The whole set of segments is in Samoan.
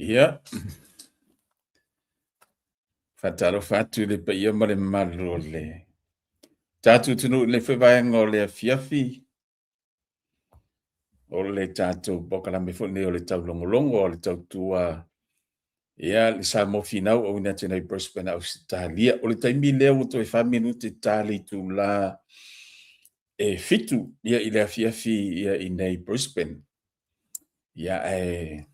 Ia, faatalofa atu i le paia ma le mamalu o le tatou atunuu i lenei foi vaega o le afiafi, o le tatou polokalame foi lenei o le taulogologo o le tautua ia le Samoa Finau auina atu nei i Brisbane, Ausetalia. O le taimi lea ua toe 4 minute ta le itula e 7 ia i le afiafi ia i nei Brisbane. Ia ae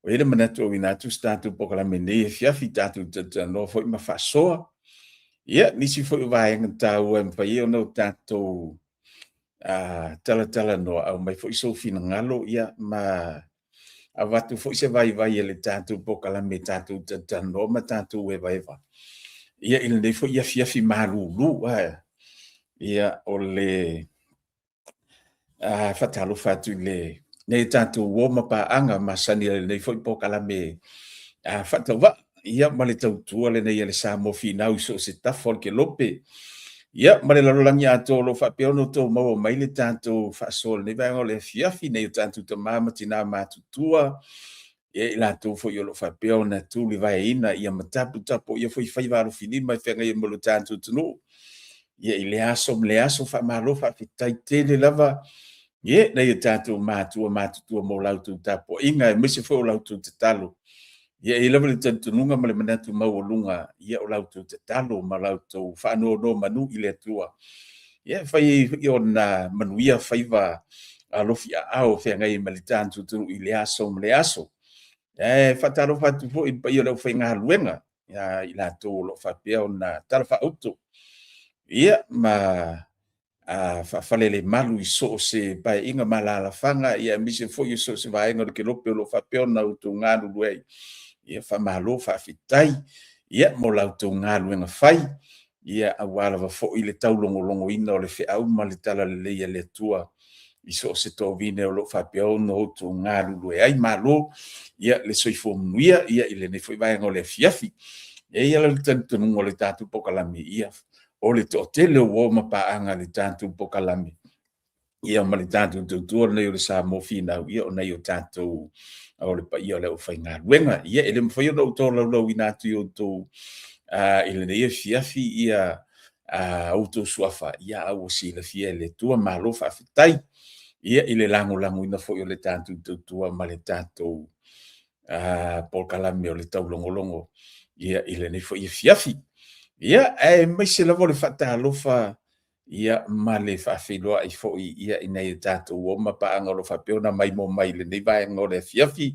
ua i ai le manatu auina atu se tatou polokalame i lenei afiafi, tatou talatalanoa foi ma faasoa. Ia, nisi foi o vaega taua e mafai ai ona o tatou talatalanoa, aumai foi sou finagalo, ia, ma avatu foi se vaivai e le tatou polokalame tatou talatalanoa ma tatou evaeva. Ia, i lenei foi afiafi malulu, ia, o le faatalofa atu i lenei tatou uo ma paaga masani a lenei foi polokalame faatauvaa, ia ma le tautua lenei a le Samoa Finau i so o se tafa o le kelope, ia ma le lalolagi atoa o lo o faapea ona outou maua mai le tatou faasoa i lenei vaega o le afiafi nei o tatou tama ma tina matutua, ia i latou foi o lo o faapea ona tulivaeina ia ma taputapuaia foi faiva alofilima e feagai ai ma lo tatou atunuu. Ia i lea aso ma lea aso, faamalo faafetai tele lava ia nai o tatou matua matutua mo la outou tapuaiga aemaise foi o la outou tatalo. Ia e i ai lava le talitonuga ma le manatu maualuga, ia o la outou tatalo ma la outou faanonomanu i le Atua, ia e fai ai foi ona manuia faiva alofiaao o feagai ai ma le tatou atunuu i lea aso ma lea aso. Ae faatalofa atu foi i le paia o le aufaigaluega ia i latou o lo o faapea ona talafaauto ia ma faafalelemalu i so o se paeaiga ma alaalafaga, ia aemaise foi o so o se vaega o le kelope o lo o faapea ona outou galulue ai. Ia faamalo faafetai ia mo la outou galuega fai, ia aua lava foi le taulogologoina o le feau ma le talalelei a le Atua i so o se toavine o lo o faapea ona outou galulue ai. Malo ia le soifua manuia ia i lenei foi vaega o le afiafi. E i ai la le talitonuga o le tatou polokalame, ia o le toatele o uo ma paaga i le tatou polokalame, ia ma le tatou tautua lenei o le Samoa Finau, ia o nai o tatou o le paia o le aufaigaluega. Ia e le mafai ona ou tolaulauina atu i outou i lenei afiafi ia outou suafa, ia a ua silafia e le Atua. Malo faafetai ia i le lagolagoina foi o le tatou tautua ma le tatou polokalame o le taulogologo ia i lenei foi afiafi. Ia, aemaise lava o le faatalofa ia ma le faafeiloai foi ia i nai o tatou uo ma paaga o lo o faapea ona maimoa mai i lenei vaega o le afiafi,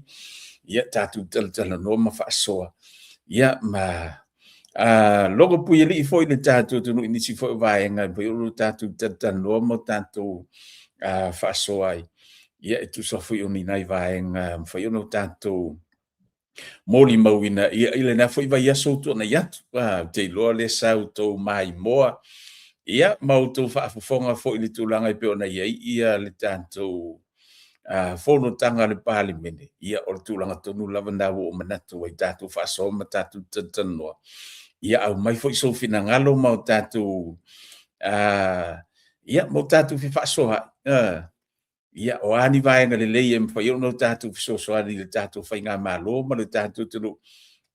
ia tatou talatalanoa ma faasoa ia ma logopuialii foi le tatou atunuu i nisi foi o vaega e mafai ona tatou talatalanoa ma tatou faasoa ai, ia e tusa foi o ni nai vaega e mafai ona tatou molimauina ia i lena foi vaiaso ua tuanai atu. Ou te iloa lea sa outou maimoa ia ma outou faafofoga foi i le tulaga e pei ona i ai ia le tatou fonotaga a le Palemene. Ia o le tulaga tonu lava lena ua ou manatu ai tatou faasoa ma tatou talatalanoa. Ia aumai foi sou finagalo ma o tatou ia ma o tatou fefaasoaai. Ia, o a ni vaega lelei e mafai ona tatou fesoasoani i le tatou faigamalo ma le tatou atunuu,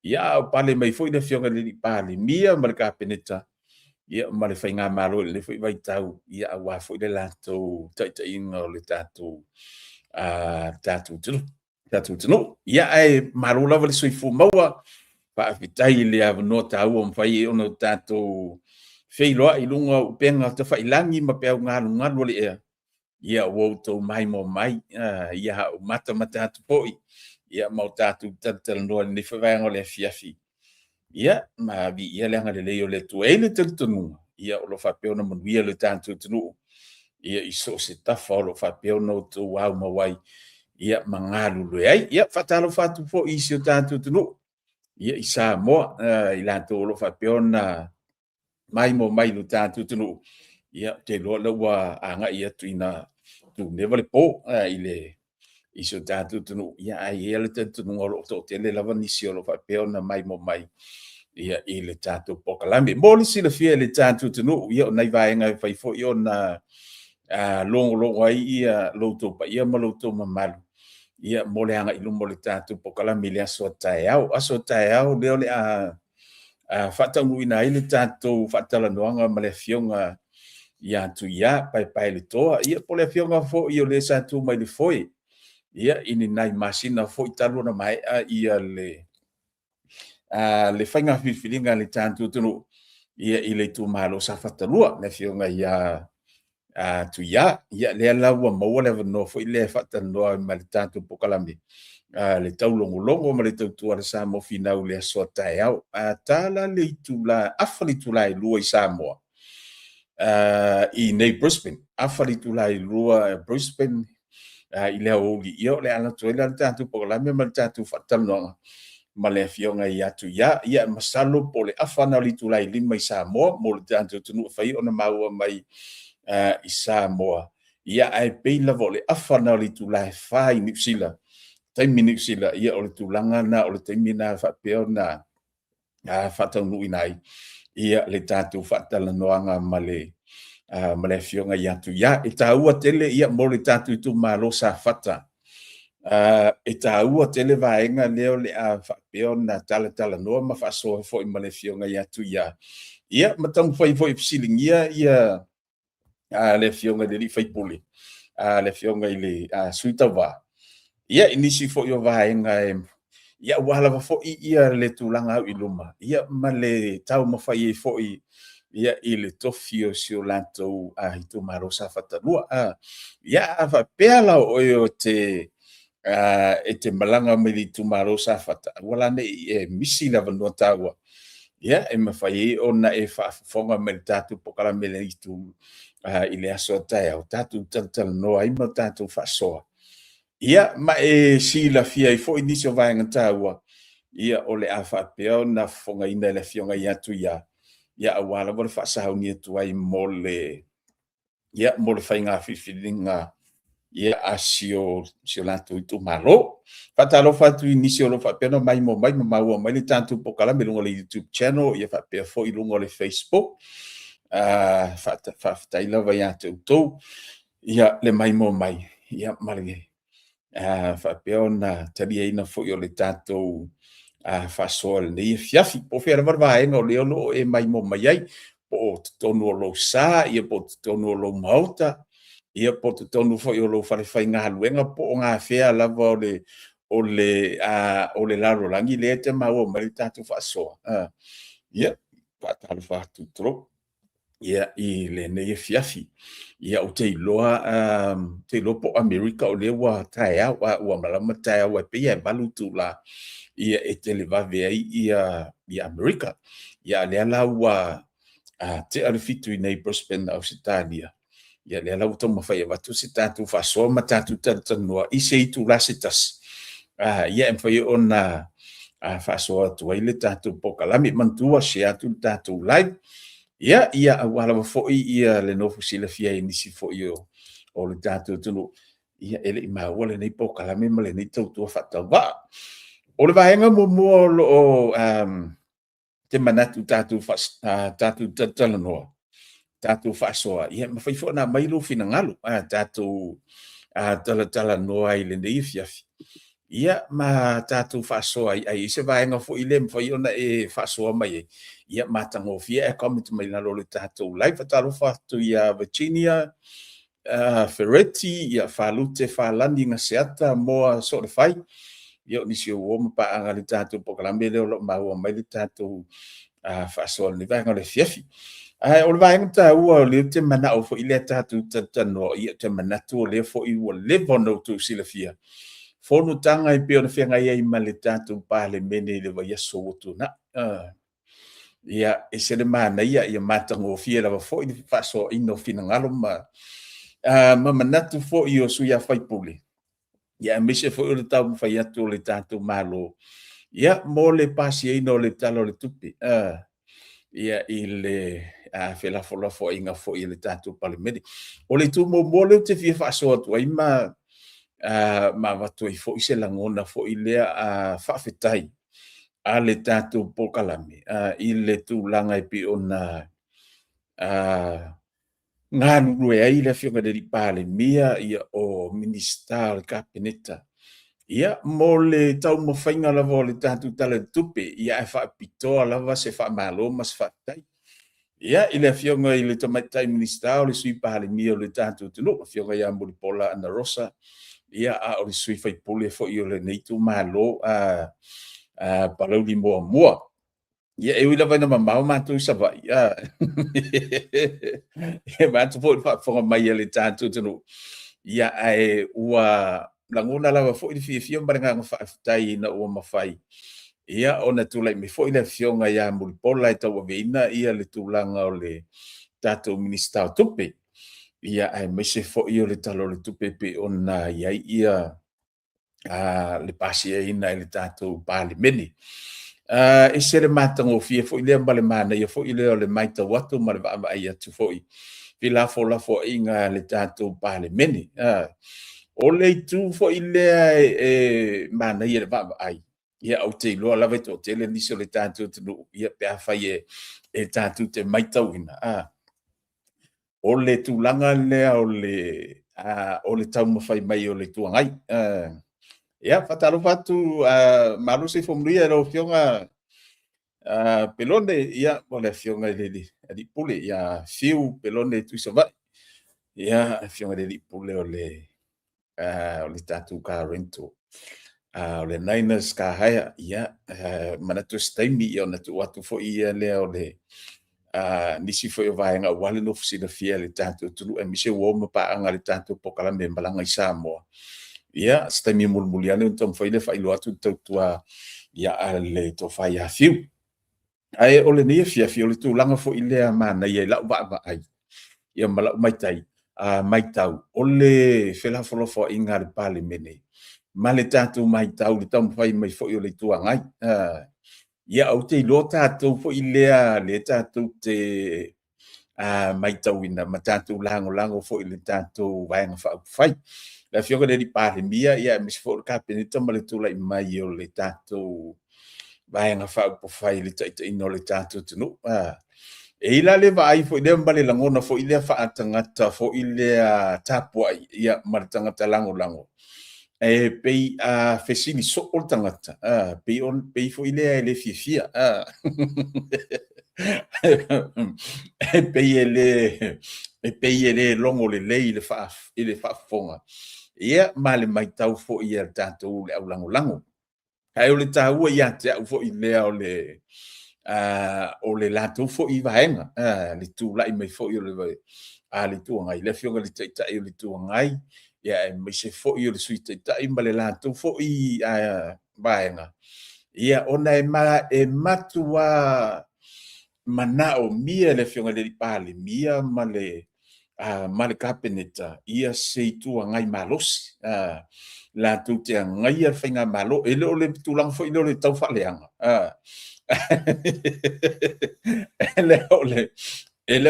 ia a o pale mai foi le Afioga i le Palemia ma le Kapeneta, ia ma le faigamalo i lenei foi vaitau, ia aua foi le latou taitaiga o le tatou tatou atunuu. Tatou atunuu. Ia, ae malo lava le soifua maua. Faafetai i le avanoa taua ua mafai ai ona tatou feiloai i luga o upega tafailagi ma peau galugalu o le ea. Ia ua outou maimoa mai, ia ou matamata atu foi, ia ma o tatou talatalanoa i lenei foi vaega o le afiafi. Ia, ma viia le agalelei o le Atua. E i ai le talitonuga, ia o lo o faapea ona manuia le tatou atunuu, ia i so o se tafa o lo o faapea ona outou aumau ai, ia ma galulue ai. Ia, faatalofa atu foi i si o tatou atunuu, ia i Samoa, i latou o lo o faapea ona maimoa mai i lo tatou atunuu, ia, ou te iloa o lea ua agai atu ina tuneva le po i le i si o tatou atunuu, ia ae i ai lava le talitonuga o lo o toatele lava nisi o lo o faapea ona maimoa mai ia i le tatou polokalame. Mo le silafia e le tatou atunuu, ia o nai vaega e fai foi ona logologo ai ia lo outou paia ma lo outou mamalu. ia mo le agai i luma o le tatou polokalame i le aso a taeao. Aso a taeao lea o le a faataunuuina ai le tatou faatalanoaga ma le Afioga ia Tuia Paepaeletoa, ia po o le Afioga foi o le sa tu mai le foe, ia i ni nai masina foi talu ona maea ia le faiga filifiliga a le tatou atunuu, ia i le itumalo o Safata 2, le Afioga ia Tuia. Ia lea la ua maua le avanoa foi lea e faatalanoa ai ma le tatou polokalame le taulogologo ma le tautua a le Samoa Finau i le aso a taeao. A ta la le itula, afa le itula e 2 i Samoa, i inei i Brisbane, afa le itula e 2 i Brisbane i le aoauli, ia o le a alu atu ai la le tatou polokalame ma le tatou faatalanoaga ma le Afioga ia Tuia. Ia masalo po o le afa lena o le itula e 5 i Samoa mo le tatou atunuu e fai ona maua mai i Samoa, ia ae pei lava o le afa lena o le itula e 4 i Niu Sila, taimi Niu Sila, ia o le tulaga lena o le taimi lena e faapea ona faataunuuina ai ia le tatou faatalanoaga ma le Afioga ia Tuia. E taua tele ia mo le tatou itumalo Safata, e taua tele vaega lea o le a faapea ona talatalanoa ma faasoa foi ma le Afioga ia Tuia, ia ma taumafai foi e fesiligia ia le Afioga i le sui usufono, le Afioga i le sui tauva, ia i nisi foi o vaega ia aua lava foi le tulaga au i luma, ia ma le taumafai ai foi ia i le tofi o si o latou itumalo Safata 2. Ia a faapea la o oe e te malaga mai le itumalo Safata, aua la ne i e misi le avanoa taua, ia e mafai ai ona e faafofoga mai i le tatou polokalame i le aso a taeao, tatou talatalanoa ai ma tatou faasoa, ia ma e silafia ai foi nisi o vaega taua, ia o le a faapea ona fofogaina e le Afioga ia Tuia, ia aua lava le faasauni atu ai mo le ia mo le faiga filifiliga ia a si o latou itumalo. Faatalofa atu i nisi o lo o faapea ona maimoa mai ma maua mai le tatou polokalame i luga o le YouTube channel ia faapea foi i luga o le Facebook. Faafetai lava ia te outou ia le maimoa mai ia ma le faapea ona taliaina foi o le tatou faasoa i lenei afiafi. Po o fea lava le vaega o lea o lo o e maimoa mai ai, po o totonu o lou sa, ia po o totonu o lou maota, ia po o totonu foi o lou falefaigaluega, po o gafea lava o le lalolagi lea e te maua mai le tatou faasoa. Ia, faatalofa atu, tulou ia i lenei afiafi. Ia ou te iloa, te iloa po o Amerika o lea ua taeao, ua malama taeao, e pei e 8 itula ia e televave ai ia Amerika. Ia a lea la ua tea le 7 i inei i Brisbane, Ausetalia, ia lea la ua taumafai e avatu se tatou faasoa ma tatou talatalanoa i se itula se tasi, ia e mafai ona faasoa atu ai le tatou polokalame. Manatua, share atu le tatou live, ia, ia aua lava foi ia le nofo silafia e nisi foi o le tatou atunuu, ia e le i maua lenei polokalame ma lenei tautua faatauvaa. O le vaega muamua o lo o te manatu tatou talatalanoa, tatou faasoa, ia mafai foi ona aumai lou finagalo, tatou talatalanoa ai i lenei afiafi, ia ma tatou faasoa ai, ai se vaega foi lea mafai ona e faasoa mai ai, ia matagofie ae comment mai lalo o le tatou live. Faatalofa atu ia Virginia Ferretti, ia Falute Falani Gaseata Moa Soolefai, ia o nisi o uo ma paaga i le tatou polokalame lea o lo o maua mai le tatou faasoa i lenei vaega o le afiafi. Ae o le vaega taua o lea ou te manao foi lea tatou talatalanoa, ia ou te manatu o lea foi ua leva ona outou silafia fonotaga e pei ona feagai ai ma le tatou Palemene i le vaiaso ua tuanai. Ia, e ese le manaia, ia matagofie lava foi le fefaasoaaiga o finagalo ma manatu foi o sui usufono, ia aemaise foi o le taumafai atu o le tatou Malo, ia mo le pasiaina o le Tala o le Tupe, ia i le felafolafoaiga foi a le tatou Palemene. O le itu muamua lea ou te fia faasoa atu ai ma avatu ai foi se lagona foi lea faafetai a le tatou polokalame i le tulaga e pei ona galulue ai le Afioga i le Palemia, ia o Minisita o le Kapeneta. Ia, mo le taumafaiga lava o le tatou Tala i le Tupe, ia ae faapitoa lava se faamalo ma se faafetai. Ia, i le Afioga i le Tamaitai Minisita o le Sui Palemia o le tatou atunuu, Afioga ia Mulipola Anarosa, ia a o le sui usufono foi o lenei itumalo a Palauli 1. Ia, e ui lava ina mamao matou i Savaii, a e vaeatu foi le faafofoga mai a le tatou atunuu, ia, ae ua lagona lava foi le fiafia ma le agaga faafetai ina ua mafai ia ona tulai mai foi le Afioga ia Mulipola e tauaveina ia le tulaga o le tatou Minisita o Tupe, ia aemaise foi o le Tala o le Tupe e pei ona i ai ia le pasiaina e le tatou Palemene. E ese le matagofie foi lea ma le manaia foi lea o le matau atu ma le vaavaai atu foi i felafolafoaiga a le tatou Palemene. O le itu foi lea e manaia i le vaavaai, ia ou te iloa lava e toatele nisi o le tatou atunuu, ia pe afai e tatou te matauina, o le tulaga lea o le taumafai mai o le Itu Agai. Ia, faatalofa atu, malo le soifua manuia i lau Afioga Pelone, ia, po o le Afioga i le Alii Pule ia Fiu Pelone Tuisavaii, ia, Afioga i le Alii Pule o le tatou car rental, o le Niners Car Hire. Ia, manatu o se taimi ona tuu atu foi ia lea o le nisi foi o vaega aua le nofo silafia e le tatou atunuu, aemaise uo ma paaga i le tatou polokalame Malaga i Samoa. Ia, se taimi mulimuli ane ona taumafai lea e faailoa atu le tautua a le tofa ia Fiu. Ae o lenei afiafi, o le tulaga foi lea manaia i lau vaavaai ia ma lau matau, o le felafolafoaiga a le Palemene ma le tatou matau i le taumafai mai foi o le Itu Agai. Ia, ou te iloa tatou foi lea lea tatou te matauina ma tatou lagolago foi i le tatou Vaega Faaupufai. Le Afioga i le Palemia, aemaise foi o le Kapeneta ma le tulai mai o le tatou Vaega Faaupufai i le taitaiga o le tatou atunuu. E i ai la le vaai foi lea ma le lagona foi lea faatagata foi lea tapuai ma le tagata lagolago, e pei a fesili soo le tagata, pei foi lea e le fiafia. E pei e le logo lelei i le faafofoga, ia ma le matau foi a tatou le aulagolago. Ae o le taua ia te au foi lea o le latou foi vaega, le tulai mai foi o le Itu Agai, le Afioga i le Taitai o le Itu Agai, ia aemaise foi o le Sui Taitai ma le latou foi vaega, ia ona e matua manaomia e le Afioga i le Palemia ma le Kapeneta ia se Itu Agai malosi, latou te agaia le faigamalo. E le o le tulaga foi lea o le taufaaleaga, e le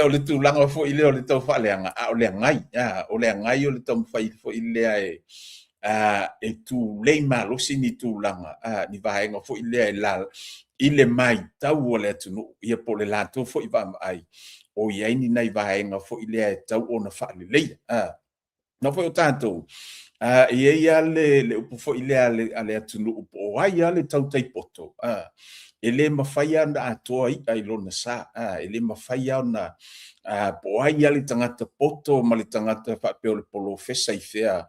o le tulaga foi lea o le taufaaleaga, a o le agai, o le agai o le taumafai foi lea e tulei malosi ni tulaga, ni vaega foi lea e i le matau a le atunuu, ia po o le latou foi vaavaai, o i ai ni nai vaega foi lea e tau ona faaleleia. Na foi o tatou, e i ai lava le upu foi lea a le atunuu, po o ai lava le tautai poto, e le mafai lava ona atoa i'a i lona sa, e le mafai lava ona, po o ai lava le tagata poto ma le tagata faapea o le polofesa i fea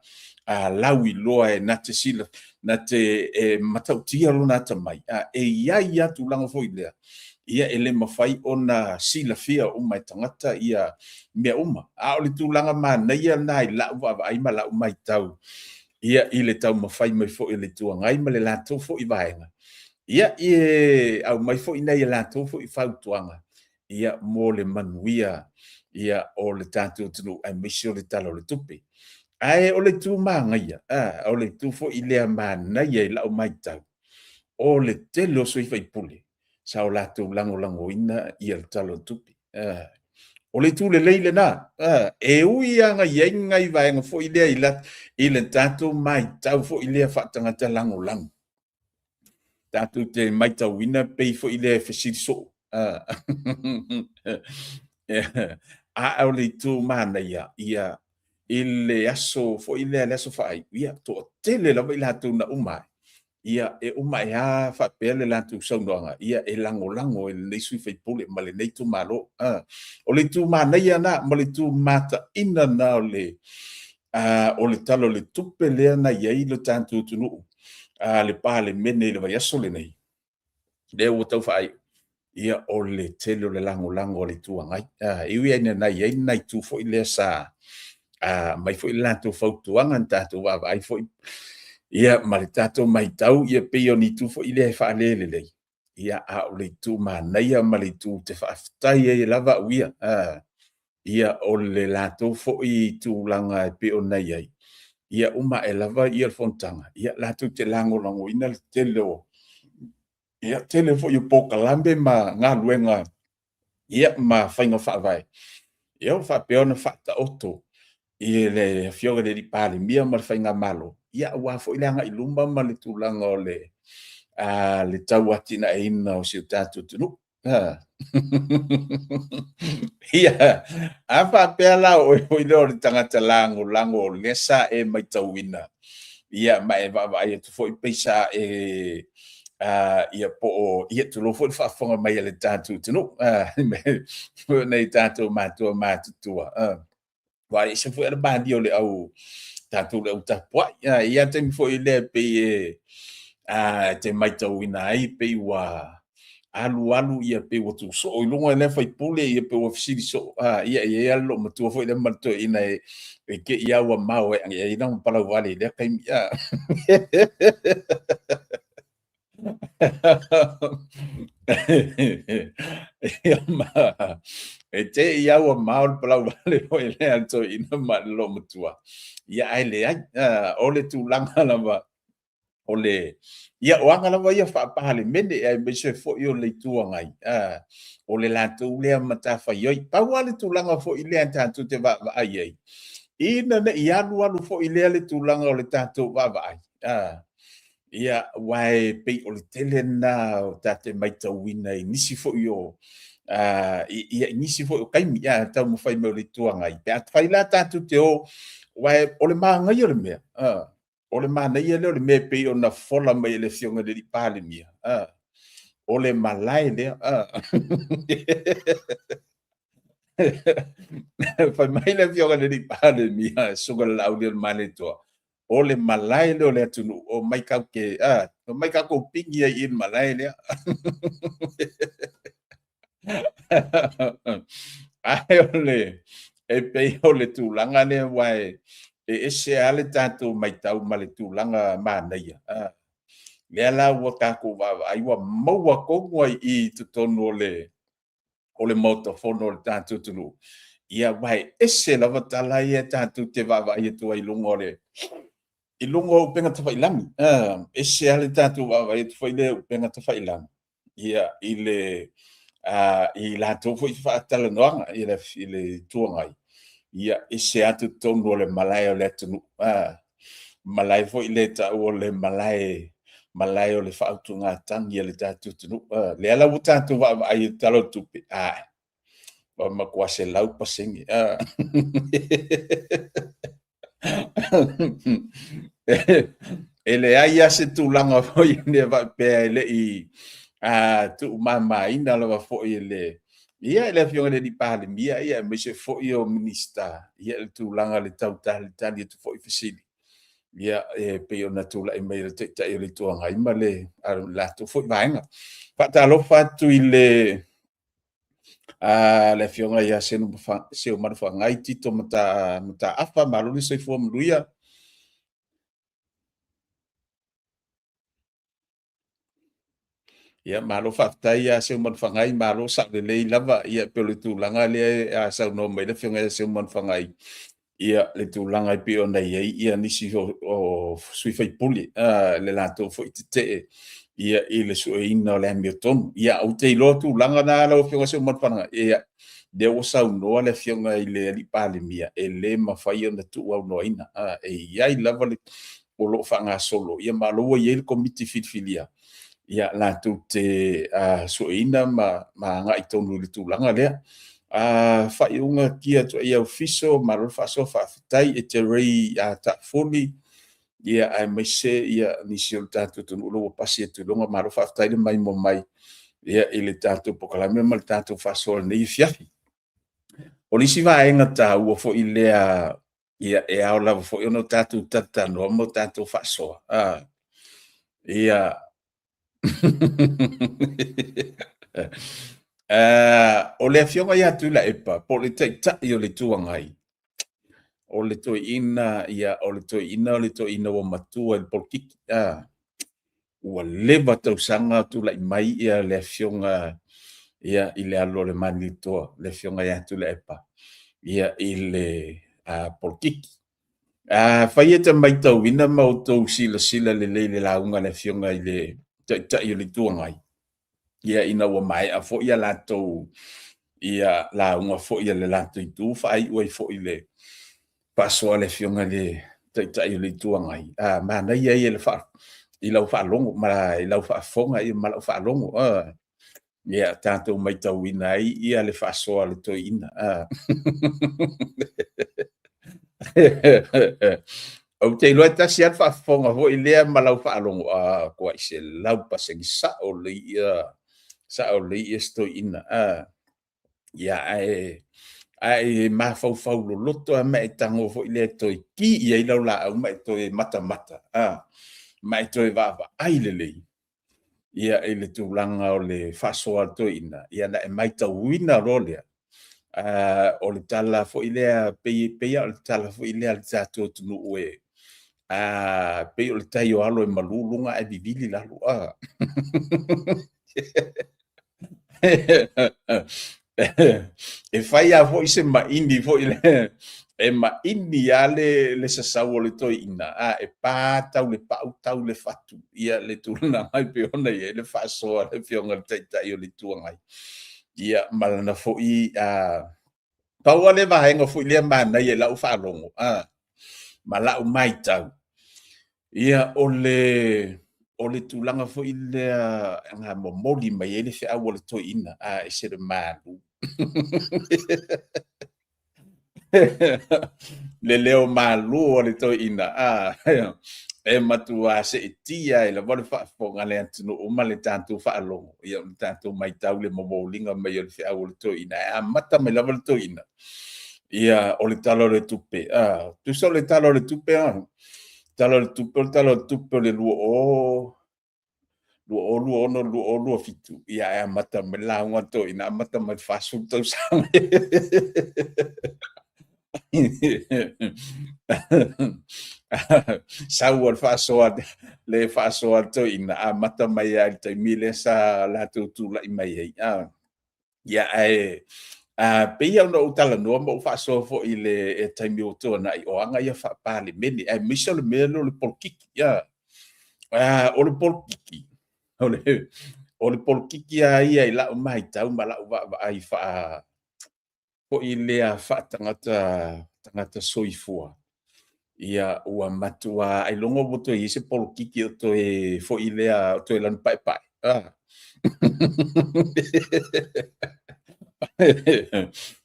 lauiloa e na te sila, na te matautia lona atamai, e i ai lava tulaga foi lea, ia e le mafai ona silafia uma e tagata ia mea uma. A o le tulaga manaia lena i lau vaavaai ma lau matau, ia i le taumafai mai foi o le Itu Agai ma le latou foi vaega, ia e aumai foi nai a latou foi fautuaga, ia mo le manuia ia o le tatou atunuu aemaise o le Tala o le Tupe. Ae o le itu manaia, o le itu foi lea manaia i lau matau, o le tele o sui usufono sa o latou lagolagoina ia le Tala o le Tupe. O le itu lelei lena, e ui lava na i ai nai vaega foi lea i le tatou matau foi lea faatagata lagolago, tatou te matauina pei foi lea e fesili soo. A o le itu manaia, ia i le aso foi lea, le aso faaiu, ia, toatele lava i latou na uma ai, ia, e uma ae lava faapea le latou saunoaga, ia, e lagolago e lenei sui usufono ma lenei itumalo. O le itu manaia lena ma le itu mataina lena o le Tala o le Tupe lea na i ai le tatou atunuu, le Palemene i le vaiaso lenei, lea ua tau faaiu, ia o le tele o le lagolago a le Itu Agai. E ui lava ina i ai nai itu foi lea sa aumai foi le latou fautuaga na tatou vaavaai foi ia ma le tatou matau, ia pei o ni itu foi lea e faalelelei, ia a o le itu manaia ma le itu ou te faafetai ai lava au ia, ia o le latou foi tulaga e pei ona i ai, ia uma ae lava le fonotaga, ia latou te lagolagoina le tele o ia tele foi o polokalame ma galuega ia ma faiga faavae ia ua faapea ona faataoto i le Afioga i le Palemia ma le faigamalo, ia aua foi le agai i luma ma le tulaga o le tauatiaeina o si o tatou atunuu. Ia, a faapea la o oe foi lea o le tagata lagolago o lea sa e matauina, ia ma e vaavaai atu foi pei sa e ia po o ia tulou foi le faafofoga mai a le tatou atunuu, nai tatou matua matutua, aua e ese foi le malie o le au tatou le au tapuai. E i ai lava taimi foi lea e pei e te matauina ai pei ua alu alu pei ua tuu soo i luga lea sui usufono pei ua fesili soo. Ia e i ai lava le loomatua foi lea ma le toeaina e te i lava ua mao e age ai lana palauvale i lea taimi. Ia, e te i lava ua mao le palauvale foi lea a le toeaina ma le loomatua. Ia ae leai, o le tulaga lava o le ia o aga lava ia faa-Palemene aemaise foi o le Itu Agai, o le latou lea matafaioi. Pau lava le tulaga foi lea tatou te vaavaai ai, ina ne i alu alu foi lea le tulaga o le tatou vaavaai, ia, aua e pei o le tele lena o tatou matauina i nisi foi o ia i nisi foi o taimi a taumafai mai o le Itu Agai, pe a fai la tatou te o, aua o le manaia o le mea, o le manaia lea o le mea e pei ona fofola mai e le Afioga i le Palemia, o le malae lea. Fai mai le Afioga i le Palemia, Susuga i le Laaulialemalietoa, o le malae lea o le atunuu, omai omai tatou pigi ai i le malae lea. Ae o le, e pei o le tulaga lea, aua e ese lava le tatou matau ma le tulaga manaia. Lea la ua tatou vaavaai ua maua tonu lava i i i totonu o le Maota Fono o le tatou atunuu, ia aua e ese lava tala ia tatou te vaavaai atu ai i luga o le i luga o upega tafailagi. Ese lava le tatou vaavaai atu foi lea i upega tafailagi, ia i le i latou foi faatalanoaga i le Itu Agai, ia ese atu totonu o le malae o le atunuu, malae foi lea e taua o le malae o le faautugatagi a le tatou atunuu. Lea la ua tatou vaavaai i le Tala o le Tupe, ua matua 100%. E leai lava se tulaga foi lea faapea e le i tuumamaina lava foi e le ia le Afioga i le Palemia aemaise foi o Minisita ia le tulaga i le tau talitali atu foi i fesili ia e pei ona tulai mai e le Taitai o le Itu Agai ma le latou foi vaega. Faatalofa atu i le Afioga ia Seumanufagai Tito Mataafa, malo le soifua manuia. Ia, malo faafetai ia Seumanufagai, malo saolelei lava. Ia pei o le tulaga lea a saunoa mai le Afioga ia Seumanufagai, ia le tulaga e pei ona i ai ia nisi o sui usufono le latou foi tetee ia i le sueina o le amiotonu. Ia, ou te iloa tulaga na lau Afioga Seumanufagai, ia, lea ua saunoa le Afioga i le Palemia, e le mafai ona tuuaunoaina. E i ai lava le o lo o faagasolo, ia ma o lea ua i ai le Komiti filifilia, ia latou te sueina ma agai tonu i le tulaga lea. Faaiuga kia tuai au fiso, malo le faasoa faafetai e te rei a taafuli, ia aemaise ia nisi o le tatou atunuu ua pasi atu i luga, malo faafetai le maimoa mai ia i le tatou polokalame ma le tatou faasoa i lenei afiafi. O le isi vaega taua foi lea ia e ao lava foi ona tatou talatalanoa ma tatou faasoa, ia o le Afioga ia Tuilaepa po o le Taitai o le Itu Agai, o le toeaina, ia o le toeaina o le toeaina ua matua i le polokiki. Ua leva tausaga o tulai mai le Afioga i le alo o le Malietoa, le Afioga ia Tuilaepa i le polokiki. Afai e te matauina ma outou silasila lelei i le lauga a le Afioga i le Taitai o le Itu Agai, ia ina ua maea foi a latou lauga foi a le latou itu, faaiu ai foi i le faasoa a le Afioga i le Taitai o le Itu Agai, manaia ia i lau faalogo ma i lau faafofoga ma lau faalogo, ia tatou matauina ai le faasoa a le toeaina. Ou te iloa e tasi lava le faafofoga foi lea ma lau faalogo, a, tuai 100% sao lelei ia, sao lelei si toeaina. Ia ae mafaufau loloto lava ma e tago foi lea e toe ki i ai lau laau ma e toe matamata ma e toe vaavaai lelei i le tulaga o le faasoa a le toeaina, ia ona e matauina loa lea, o le tala foi lea, pei lava o le tala foi lea a le tatou atunuu e pei o le tai o alo e malu luga ae vivili lalo. E fai lava foi se maini foi lea, e maini lava le sasau o le toeaina, e pa tau le pau tau le fatu le tulaga e pei ona i ai le faasoa a le Afioga i le Taitai o le Itu Agai. Ia ma lana foi pau lava le vaega foi lea e manaia i lau faalogo ma lau matau, ia o le tulaga foi lea na momoli mai ai le feau a le toeaina, e ese le malu. Le leo malu o le toeaina, e matua seetia ai lava le faafofoga a le atunuu ma le tatou faalogo, ia ma tatou matau i le momoliga mai o le feau a le toeaina, e amata mai lava le toeaina, ia o le Tala o le Tupe, tusa o le Tala o le Tupe, Tala o le Tupe, o le Tala o le Tupe o le 2026/2027, ia ae amata mai le lauga a le toeaina, amata mai le 40 tausaga. Sau le faasoa, le faasoa a le toeaina, amata mai lava i le taimi lea sa latou tulai mai ai. Ia ae pei ona ou talanoa ma ou faasoa foi i le taimi ua tuanai, o aga ia faa-Palemene, aemaise o le mea lea o le polokiki. O le polokiki, o le polokiki lava ia i lau matau ma lau vaavaai foi lea faatagata tagata soifua, ia ua matua ailoga ua toe i ai se polokiki o toe foi lea o toe lanu paepae.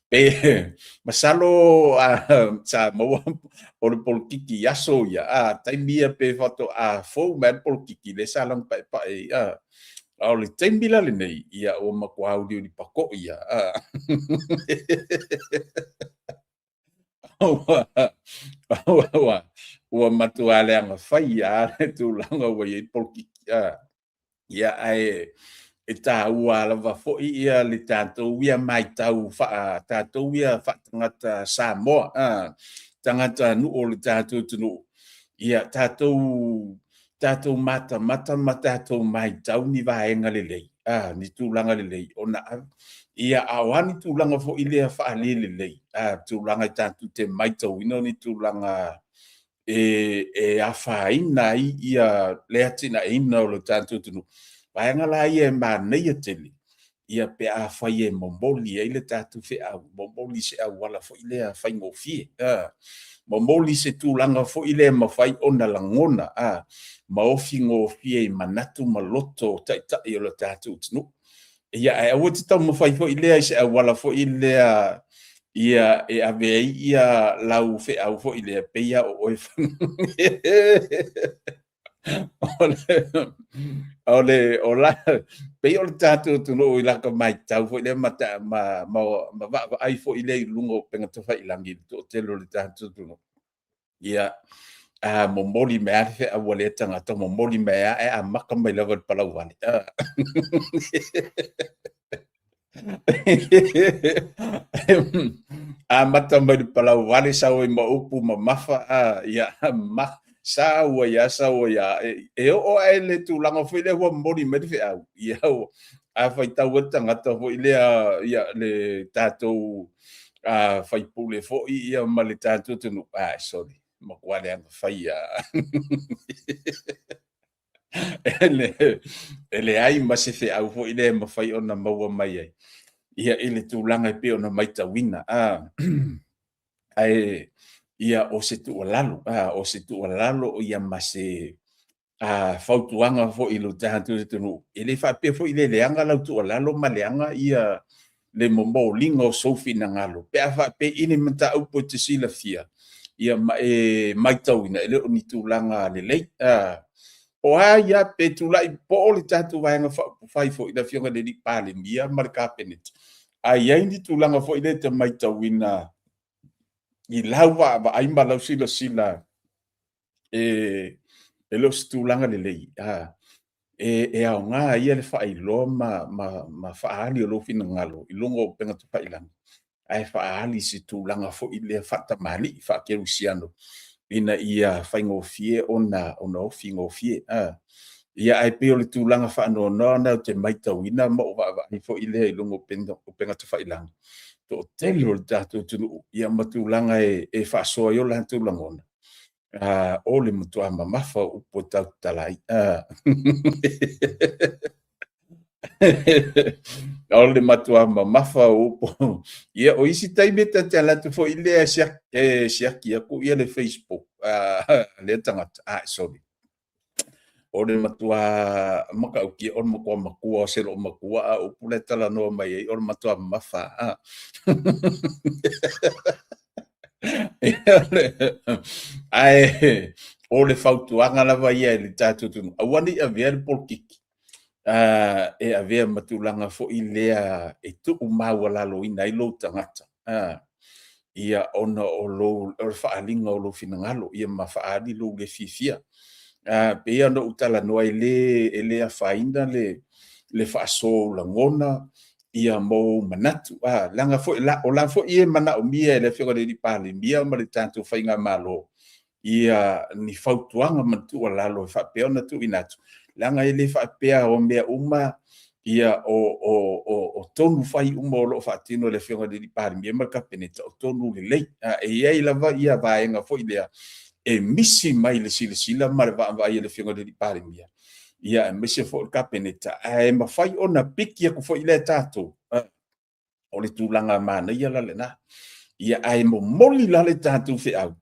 Pe masalo sa maua o le polokiki i aso ia, taimi ia pe faatoa fou mai le polokiki lea sa lanu paepae ai. A o le taimi la lenei, ia ua matua uliuli pakoi lava. Ua matua leaga faia lava le tulaga ua i ai le polokiki. Ia ae e taua lava foi ia le tatou ia matau tatou ia faatagata Samoa, tagata nuu o le tatou atunuu, ia tatou matamata ma tatou matau ni vaega lelei, ni tulaga lelei, ona ia a o a ni tulaga foi lea faalelelei, tulaga e tatou te matauina ni tulaga e afaina ai ia le atinaeina o le tatou atunuu, vaega la ia e manaia tele ia pe afai e momoli ai le tatou feau, momoli i se auala foi lea faigofie, momoli i se tulaga foi lea e mafai ona lagona ma ofi gofie i manatu ma loto o Taitai o le tatou atunuu. Ia, ae aua te taumafai foi lea i se auala foi lea ia e ave ai ia lau feau foi lea pei lava o oe o le o la pei o le tatou atunuu i lata matau foi lea ma ma ma ma vaavaai foi lea i luga o upega tafailagi i le toatele o le tatou atunuu. Ia, a momoli mai lava le feau a lea tagata, momoli mai lava ae amata mai lava i le palauvale. Amata mai le palauvale, sau ai ma upu mamafa, ia, ma, sau ai lava, sau ai lava. E oo lava i le tulaga foi lea ua momoli mai le feau, ia, a faitau ai le tagata foi lea, ia, le tatou faipule foi ia ma le tatou atunuu, ah, sorry, matua leaga fai lava. E leai ma se feau foi lea e mafai ona maua mai ai ia i le tulaga e pei ona matauina. Ae ia o se tuualalo, o se tuualalo ia ma se fautuaga foi i lo tatou atunuu. E le faapea foi le leaga lau tuualalo ma leaga ia le momoliga o sou finagalo pe a faapea i ni mataupu e te silafia ia ma e matauina e le o ni tulaga lelei. O a ia pe tulai po o le tatou Vaega Faaupufai foi le Afioga i le Palemia ma le Kapeneta, a i ai ni tulaga foi lea e te matauina i lau vaavaai ma lau silasila e le o se tulaga lelei, e aoga ia le faailoa ma faaali o lou finagalo i luga o upega tafailagi, ae faaali i se tulaga foi lea faatamalii, faakerisiano, ina ia faigofie ona ofi gofie. Ia ae pei o le tulaga faanoanoa lena ou te matauina ma ou vaavaai foi lea i luga o upega tafailagi, toatele o le tatou atunuu ia ma tulaga e faasoa ai o latou lagona, o le matua mamafa o upu e tautatala ai. O le matua mamafa o upu. Ia, o isi taimi e ta te alu atu foi lea e siaki atu ia le Facebook a lea tagata. Ah, sorry. O le matua matautia, o le matua matua o se loomatua, a o upu la e talanoa mai ai, o le matua mamafa. Ae o le fautuaga lava ia i le tatou atunuu, aua ne i avea le polokiki e avea ma tulaga foi lea e tuumaualaloina ai lou tagata, ia ona o lou o le faaaliga o lou finagalo, ia ma faaali lou le fiafia. Pei ona ou talanoa e le afaina le faasoa o ou lagona, ia ma ou manatu. Leaga foi o la foi e manaomia e le Afioga i le Palemia ma le tatou faigamalo ia ni fautuaga ma ni tuualalo e faapea ona tuuina atu, leaga e le faapea o mea uma ia o tonu fai uma o lo o faatino e le Afioga i le Palemia ma le Kapeneta o tonu lelei. E i ai lava ia vaega foi lea e misi mai le silasila ma le vaavaai a le Afioga i le Palemia, ia aemaise foi o le Kapeneta, ae mafai ona piki atu foi lea e tatou. O le tulaga manaia la lena. Ia ae momoli la le tatou feau,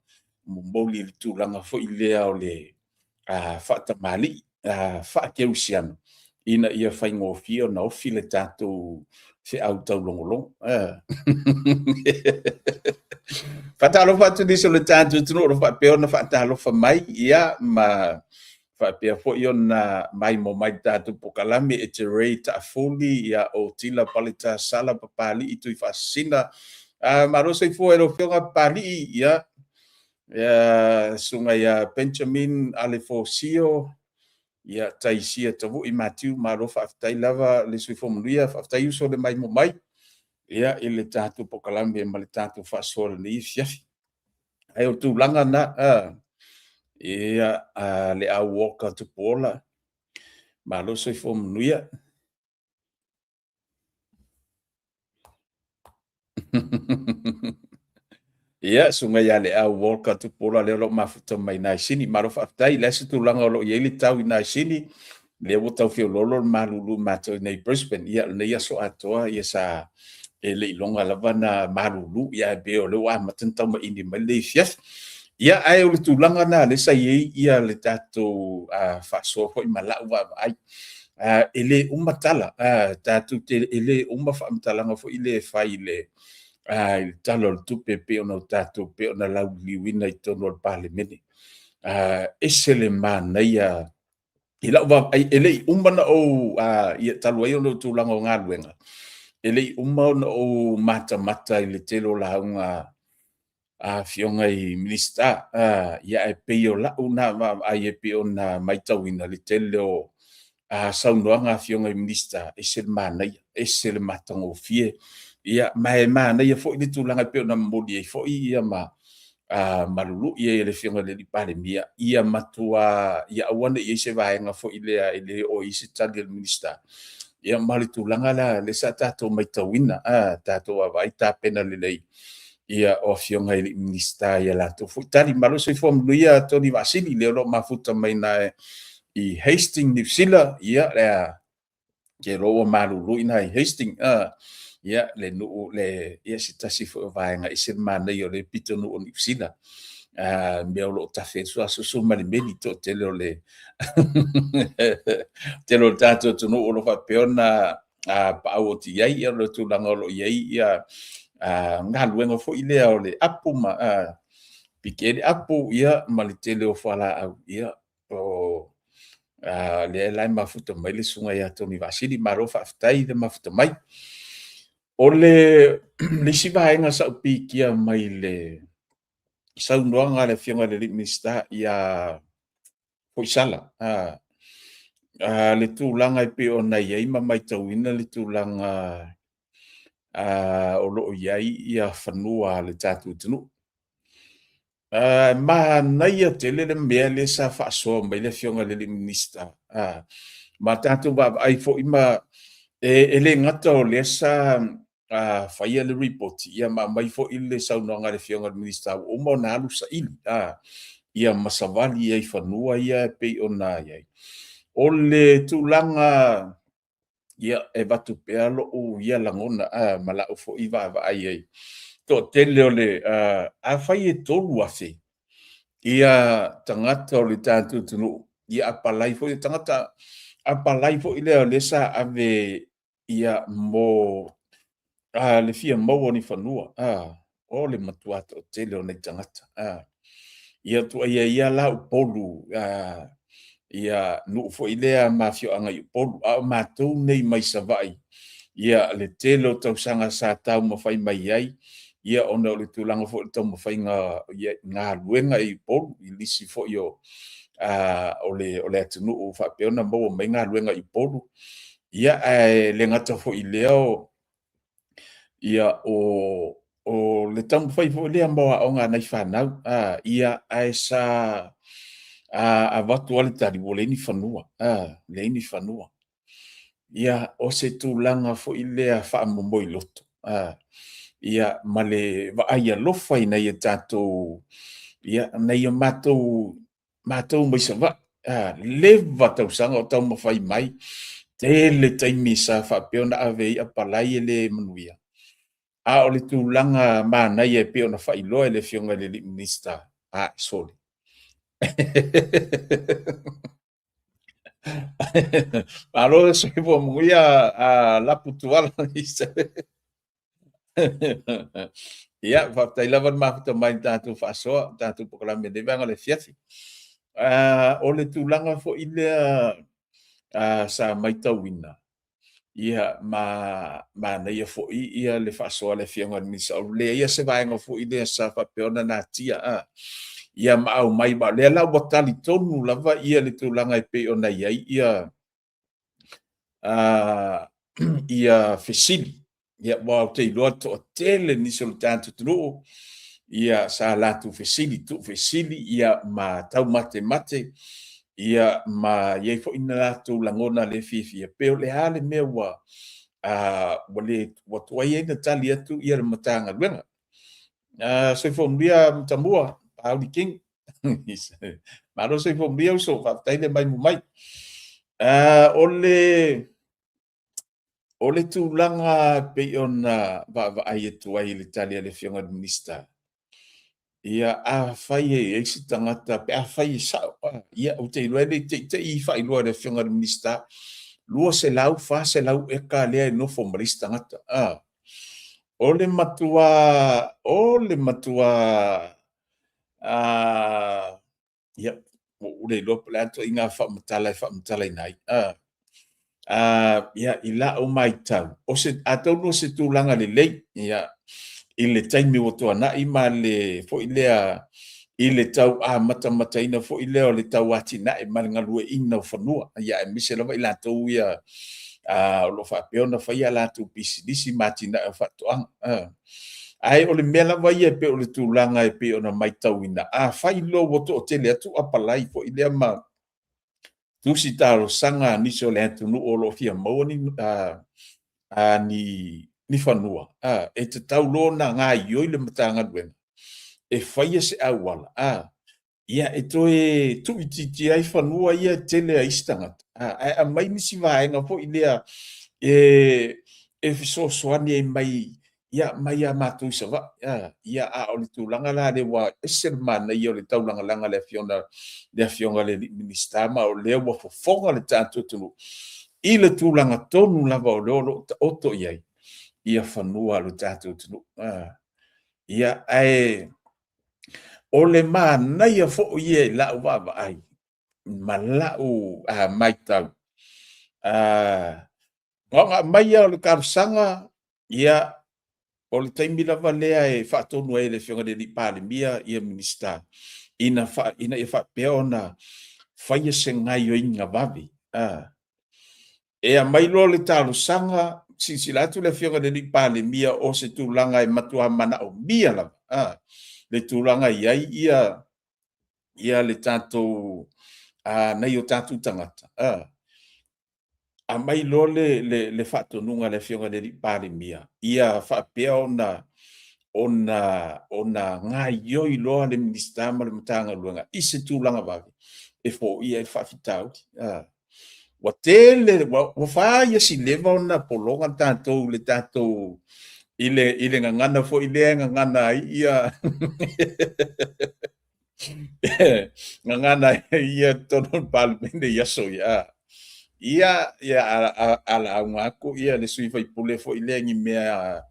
momoli i le tulaga foi lea o le faatamalii, faakerisiano, ina ia faigofie ona ofi le tatou feau taulogologo. Faatalofa atu nisi o le tatou atunuu o lo o faapea ona faatalofa mai, ia ma faapea foi ona maimoa mai le tatou polokalame e te Ray Taafuli, ia o Tila Paleta Sala Papalii Tuifaasisina. Malo soifua i lau Afioga Papalii, ia, susuga ia Benjamin Alefosio, ia Taisia Tavui Matiu, malo faafetai lava le soifua manuia, faafetai uso le maimoa mai, ia, i le tatou polokalame ma le tatou faasoa i lenei afiafi. Ae o tulaga na, ia, le au Walker Tupuola, malo soifua manuia. Ia, susuga ia Leau Walker Tupuola lea o lo o mafuta mai Naisini. Malo faafetai. O le a se tulaga o lo o i ai le tau i Naisini? Lea ua tau feoloolo le malulu matou i nei Brisbane. Ia, lenei aso atoa ia sa e le i iloga lava na malulu, ia ae pei o lea ua amata ona taumaini mai lenei afiafi. Ia, ae o le tulaga lena lea sa i ai ia le tatou faasoa foi ma lau vaavaai. E le uma tala, tatou te, e le uma faamatalaga foi lea e fai i le i le Tala o le Tupe e pei ona tatou pei ona lauliliuina i totonu o le Palemene. Ese le manaia i lau vaavaai, e le i uma ona ou, ia talu ai ona o tulaga o galuega, e le i uma ona ou matamata i le tele o lauga a Afioga i Minisita, ia ae pei o lau lena vaavaai e pei ona matauina le tele o saunoaga a Afioga i Minisita, e ese le manaia, ese le matagofie. Ia ma e manaia foi le tulaga e pei ona momoli ai foi ia ma lului ai e le Afioga i le Palemia, ia matua, ia aua ne i i ai se vaega foi lea e le oo i ai se tali a le Minisita. Ia ma le tulaga la lea sa tatou matauina, tatou vaavaai tapena lelei ia o Afioga i Minisita i a latou foi tali. Malo le soifua manuia Tony Vaasili, lea o lo o mafuta mai i ina i Hastings Niu Sila, ia ou te iloa ua malulu i ina i Hastings, ia le nuu le, ia se tasi foi o vaega e ese le manaia o lea pitonuu o Niu Sila, mea o lo o tafe ai le suasu ma le meli, toatele o le tele o le tatou atunuu o lo o faapea ona paau atu i ai, ia le tulaga o lo o i ai ia galuega foi lea o le apu ma piki ai le apu, ia ma le tele o fualaau, ia o lea la e mafuta mai le susuga ia Tony Vaasili. Malo faafetai le mafuta mai. O le isi vaega sa ou pikia mai le saunoaga a le Afioga i le Minisita ia Foisala, le tulaga e pei ona i ai ma matauina le tulaga o lo o i ai ia fanua a le tatou atunuu. Manaia tele le mea lea sa faasoa mai le Afioga i le Minisita, ma tatou vaavaai foi ma e le gata o lea sa faia le ripoti, ia ma aumai foi le saunoaga a le Afioga i le Minisita ua uma ona alu saili, ia ma savali ai i fanua ia e pei ona i ai. O le tulaga, ia, e avatu pea lou ia lagona ma lau foi vaavaai i ai, toatele o le, afai e 3,000 ia tagata o le tatou atunuu, ia apalai foi tagata, apalai foi lea o lea sa ave ia mo le fia maua o ni fanua, o le matua toatele o nai tagata. Ia tuuaia ia la Upolu, ia nuu foi lea ma afioaga i Upolu, a o matou nei mai Savaii, ia le tele o tausaga sa taumafai mai ai, ia ona o le tulaga foi o le taumafaiga ia galuega i Upolu, i nisi foi o le atunuu faapea ona maua mai galuega i Upolu. Ia, ae le gata foi i lea ia o le taumafai foi lea mo aoga a nai fanau, ia, ae sa avatu lava le tali, ua leai ni fanua, leai ni fanua. Ia, o se tulaga foi lea faamomoiloto, ia, ma le vaai alofa i nai o tatou, ia, nai o matou matou mai Savaii, leva tausaga o taumafai mai, tele taimi sa faapea ona ave ai apalai e le manuia. A o le tulaga manaia e pei ona faailoa e le Afioga i le Minisita, a, sole. Malo le soifua manuia a Lapu Tuala. Ia, faafetai lava le mafuta mai i tatou faasoa, tatou polokalame i lenei vaega o le afiafi. O le tulaga foi lea sa matauina, ia ma manaia foi ia le faasoa a le Afioga i le Minisita, o leai se vaega foi lea sa faapea ona natia, ia ma aumai, ma o lea la ua talitonu lava ia le tulaga e pei ona i ai ia ia fesili. Ia, aua ou te iloa toatele nisi o le tatou atunuu, ia sa latou fesili, tuufesili, ia ma taumatemate, ia ma i ai foi na latou lagona le fiafia, pe o le a le mea ua ua le ua tuai ai na tali atu ia le Matagaluega. Soifua manuia Matamua, Pauli King. Malo soifua manuia uso, faafetai le mai mai. O le tulaga pei ona vaavaai atu ai i le tali a le Afioga i le Minisita, ia afai e i ai se tagata, pe afai e sao, ia ou te iloa e le i teitei faailoa e le Afioga i le Minisita. 200, 400 eka lea e nofo ma le isi tagata. O le matua, o le matua, ia, ua ou le iloa po o le a le ituaiga faamatala e faamatalaina ai. Ia, i lau matau, o se, atonu o se tulaga lelei, ia, i le taimi ua tuanai ma le foi lea i le tau amatamataina foi lea o le tau atinae ma le galueaiina o fanua, ia, aemaise lava i latou ia o lo o faapea ona faia a latou pisinisi ma atinae o faatoaga. Ae o le mea lava ia e pei o le tulaga e pei ona matauina, afai loa ua toatele atu apalai foi lea ma tusi talosaga a nisi o le atunuu o lo o fia maua ni ni fanua, e tatau loa ona gaoioi le Matagaluega e faia se auala ia e toe tuuitiitia ai fanua ia e tele ai isi tagata, ae aumai nisi vaega foi lea e fesoasoani ai mai, ia, mai ia matou i Savaii. Ia, a o le tulaga la lea ua ese le manaia o le taulagalaga a le Afioga, le Afioga i le alii Minisita, ma o lea ua fofoga le tatou atunuu i le tulaga tonu lava o lea o lo o taoto i ai ia fanua a lo tatou atunuu. Ia, ae o le manaia foi ia i lau vaavaai ma lau matau, na ona aumai lava o le talosaga, ia, o le taimi lava lea e faatonu ai e le Afioga i le Palemia ia Minisita, ina ia faapea ona faia se gaoioiga vave. E aumai loa le talosaga, silasila atu le Afioga i le Palemia o se tulaga e matua manaomia lava, le tulaga i ai ia ia le tatou nai o tatou tagata, aumai loa le faatonuga a le Afioga i le Palemia, ia faapea ona gaoioi loa le Minisita ma le Matagaluega i se tulaga vave e foia ai le faafitauli. Ua tele, ua fai lava si leva ona pologa tatou i le tatou i le gagana foi lea e gagana ai ia gagana ai ia totonu o le Palemene i aso ia. Ia, ia a lauga atu ia le sui usufono foi lea i ni mea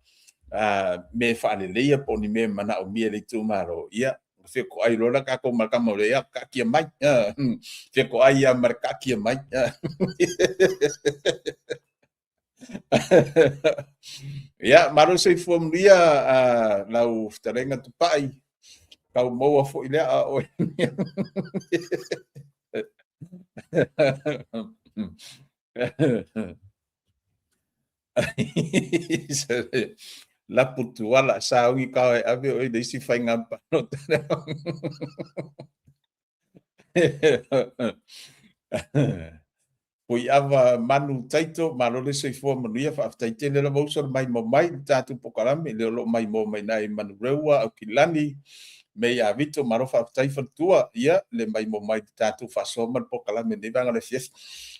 mea e faaleleia po o ni mea e manaomia e le itumalo, ia fetoai loa la tatou ma le tama o le ia taatia mai. Fetoai lava ma le taatia mai. Ia, malo le soifua manuia lau fetalaiga Tupai, tau maua foi lea a oe. Lapu Tuala, sauni tao e ave oe i le isi faiga palota. Puiava Manu Taito, malo le soifua manuia, faafetai tele lava uso le maimoa mai i le tatou polokalame, lea o lo o maimoa mai nai Manurewa, Aukilani, me ia Vito, malo faafetai faletua, ia le maimoa mai i le tatou faasoa ma le polokalame i lenei vaega o le afiafi.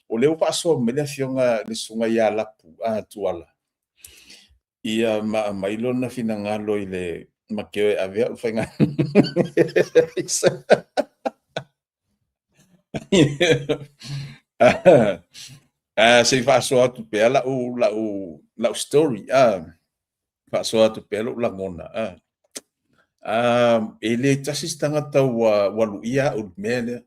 O lea ua faasoa mai le afioga le susuga ia Lapu Tuala, ia ma aumai lona finagalo i le makeo e ave au faiga. Se i faasoa atu pea lau story, faasoa atu pea lou lagona. E le tasi se tagata ua luia au i le mea lea.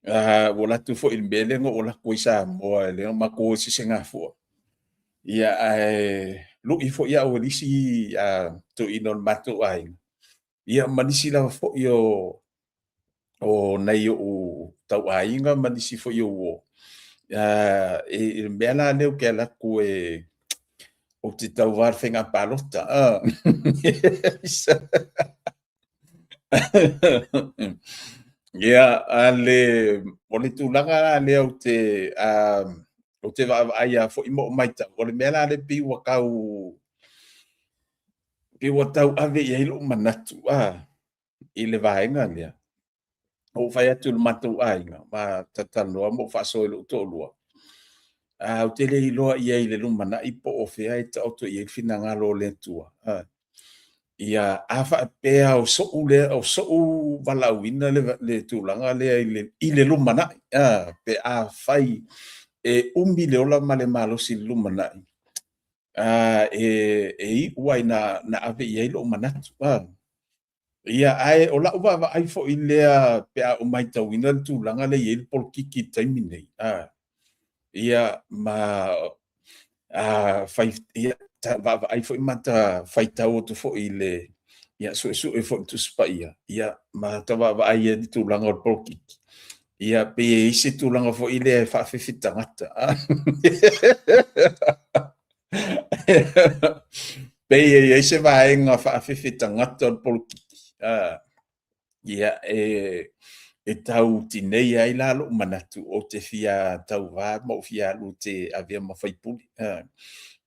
Ua alu atu foi i le mea lea na ou alu atu ai i Samoa, lea na matou o i Sesegafua. Ia, ae lui foi au e le isi toeaina o le matou aiga, ia ma nisi lava foi o nai ou tauaiga ma nisi foi o uo. I le mea la lea ou te alu atu e ou te tauva i le faiga palota. Ia, a le, o le tulaga la lea ou te vaavaai lava foi ma ou matau, o le mea la lea pei ua tau, pei ua tau ave i ai lou manatu i le vaega lea. Ou fai atu i le matou aiga, ma talatalanoa ma ou faasoa i lou toalua, ou te le iloa i ai i le lumanai po o fea e taoto i ai le finagalo o le Atua. Ia, a faapea o so'u lea, o so'u valaauina le tulaga lea i le lumanai, pe afai E umi le ola ma le malosi i le lumanai, e iu ai na ave i ai lou manatu. Ia, ae o lau vaavaai foi lea pe a ou matauina le tulaga lea e i ai le polokiki i le taimi nei, ia, ma fai, ia, vaavaai foi ma ta faitau atu foi i le, ia, suesue foi i Tusi Paia, ia, ma ta vaavaai i le tulaga o le polokiki, ia, pe i ai se tulaga foi lea e faafefe tagata. Pe i ai se vaega faafefe tagata o le polokiki, ia, e tau tinei ai la lou manatu ou te fia tauvā ma ou fia alu te avea ma faipule.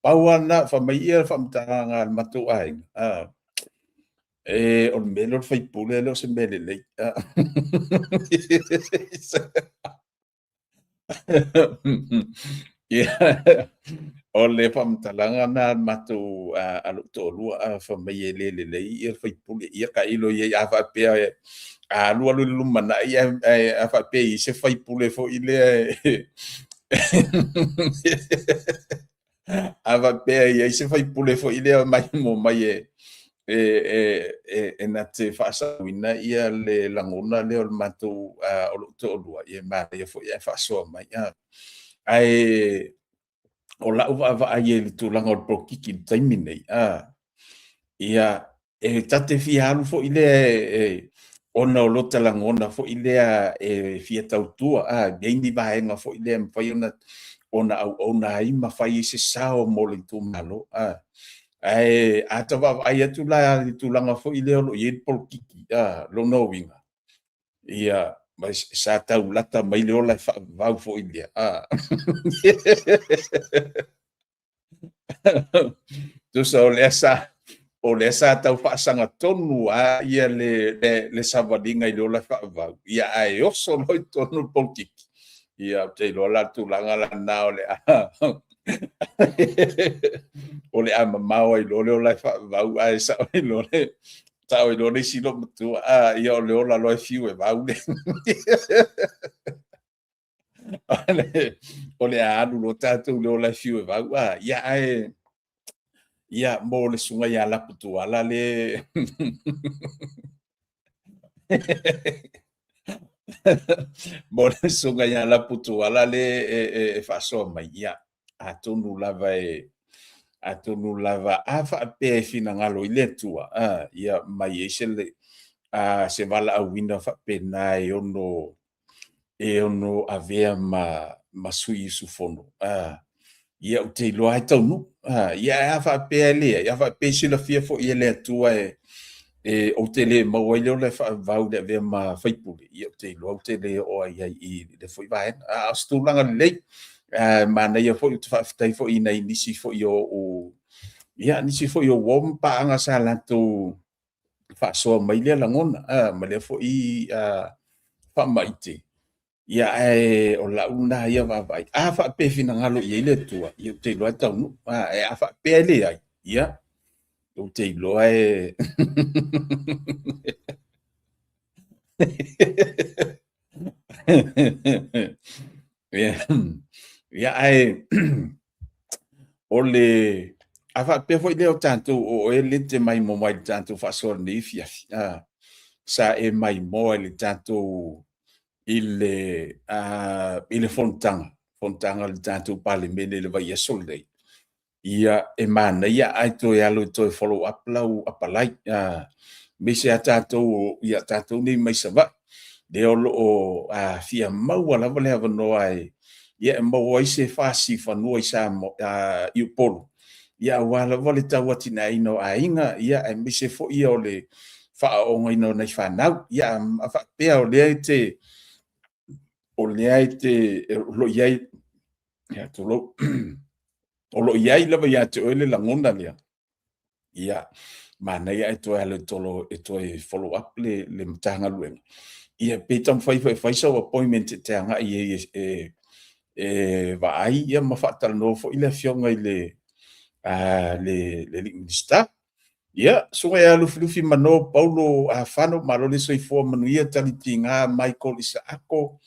Pau lava lena, fai mai ia le faamatalaga a le matou aiga, o le mea lea o le faipule e le o se mea lelei. Ia, o le faamatalaga lena a le matou a lou toalua, fai mai e le lelei ia le faipule. Ia tailo i ai a faapea a alu alu i le lumanai ae a faapea e i ai se faipule foi lea a faapea e i ai se faipule foi lea mai mo mai e na te faasaoina ia le lagona lea o le matou o lou toalua, ia manaia foi ae faasoa mai. Ae o lau vaavaai i le tulaga o le polokiki i le taimi nei, ia, e ta te fia alu foi lea ona o lota lagona foi lea e fia tautua, e i ai ni vaega foi lea e mafai ona auauna ai ma fai ai se sao mo le itumalo. Ae a ta vaavaai atu la i le tulaga foi lea o lo o i ai le polokiki, lona uiga, ia, sa tau lata mai le ola e faavavau foi lea. Tusa o lea sa tau faasagatonu lava ia le savaliga i le ola e faavavau, ia ae oso loa i totonu le polokiki. Ia, ou te iloa la le tulaga lena o le a o le a mamao ai loa le ola e faavavau ae sao ai loa le isi loomatua, ia o le ola loa e fiu e vau le. O le a alu loa tatou i le ola e fiu e vau. Ia, ae ia, mo le susuga ia Laputuala le mo le susuga ia Laputuala le e faasoa mai, ia, atonu lava a faapea e finagalo i le Atua, ia mai ai se valaauina faapena e ono avea ma sui usufono, ia ou te iloa ai taunuu. Ia a faapea e leai, a faapea e silafia foi e le Atua e ou te le maua ai le ola e faavavau i le avea ma faipule, ia ou te iloa ou te le oo ai i le foi vaega. A o se tulaga lelei, manaia foi, ou te faafetai foi i nai nisi foi o ia, nisi foi o uo ma paaga sa latou faasoa mai lea lagona, ma lea foi faamaite. Ia, ae o lau lena ia vaavaai. A faapea e finagalo i ai le Atua, ia ou te iloa e taunuu. Ae a faapea e leai, ia, ou te iloa e Ia, ae o le a faapea foi lea o tatou o oe le te maimoa mai i le tatou faasoa lenei afiafi, sa e maimoa i le tatou i le fonotaga a le tatou Palemene i le vaiaso lenei. Ia, e manaia ae toe alu e toe follow up lau apalai, aemaise lava tatou, ia tatou nei mai Savaii, lea o lo o fia maua lava le avanoa e maua ai se fasi fanua i Samoa, i Upolu, ia aua lava le tauatiaeina o aiga, ia aemaise foi o le faaoogaina o nai fanau. Ia, a faapea o lea e te, o lo o i ai, ia tulou, o lo o i ai lava ia te oe le lagona lea, ia, manaia ae toe alu e toe follow up le Matagaluega. Ia, pe taumafai foi e fai sau appointment e te agai ai e vaai ia ma faatalanoa foi le afioga i le Minisita. Ia, susuga ia Lufilufi Mano Paulo Afano, malo le soifua manuia, Talitiga Michael Isaako.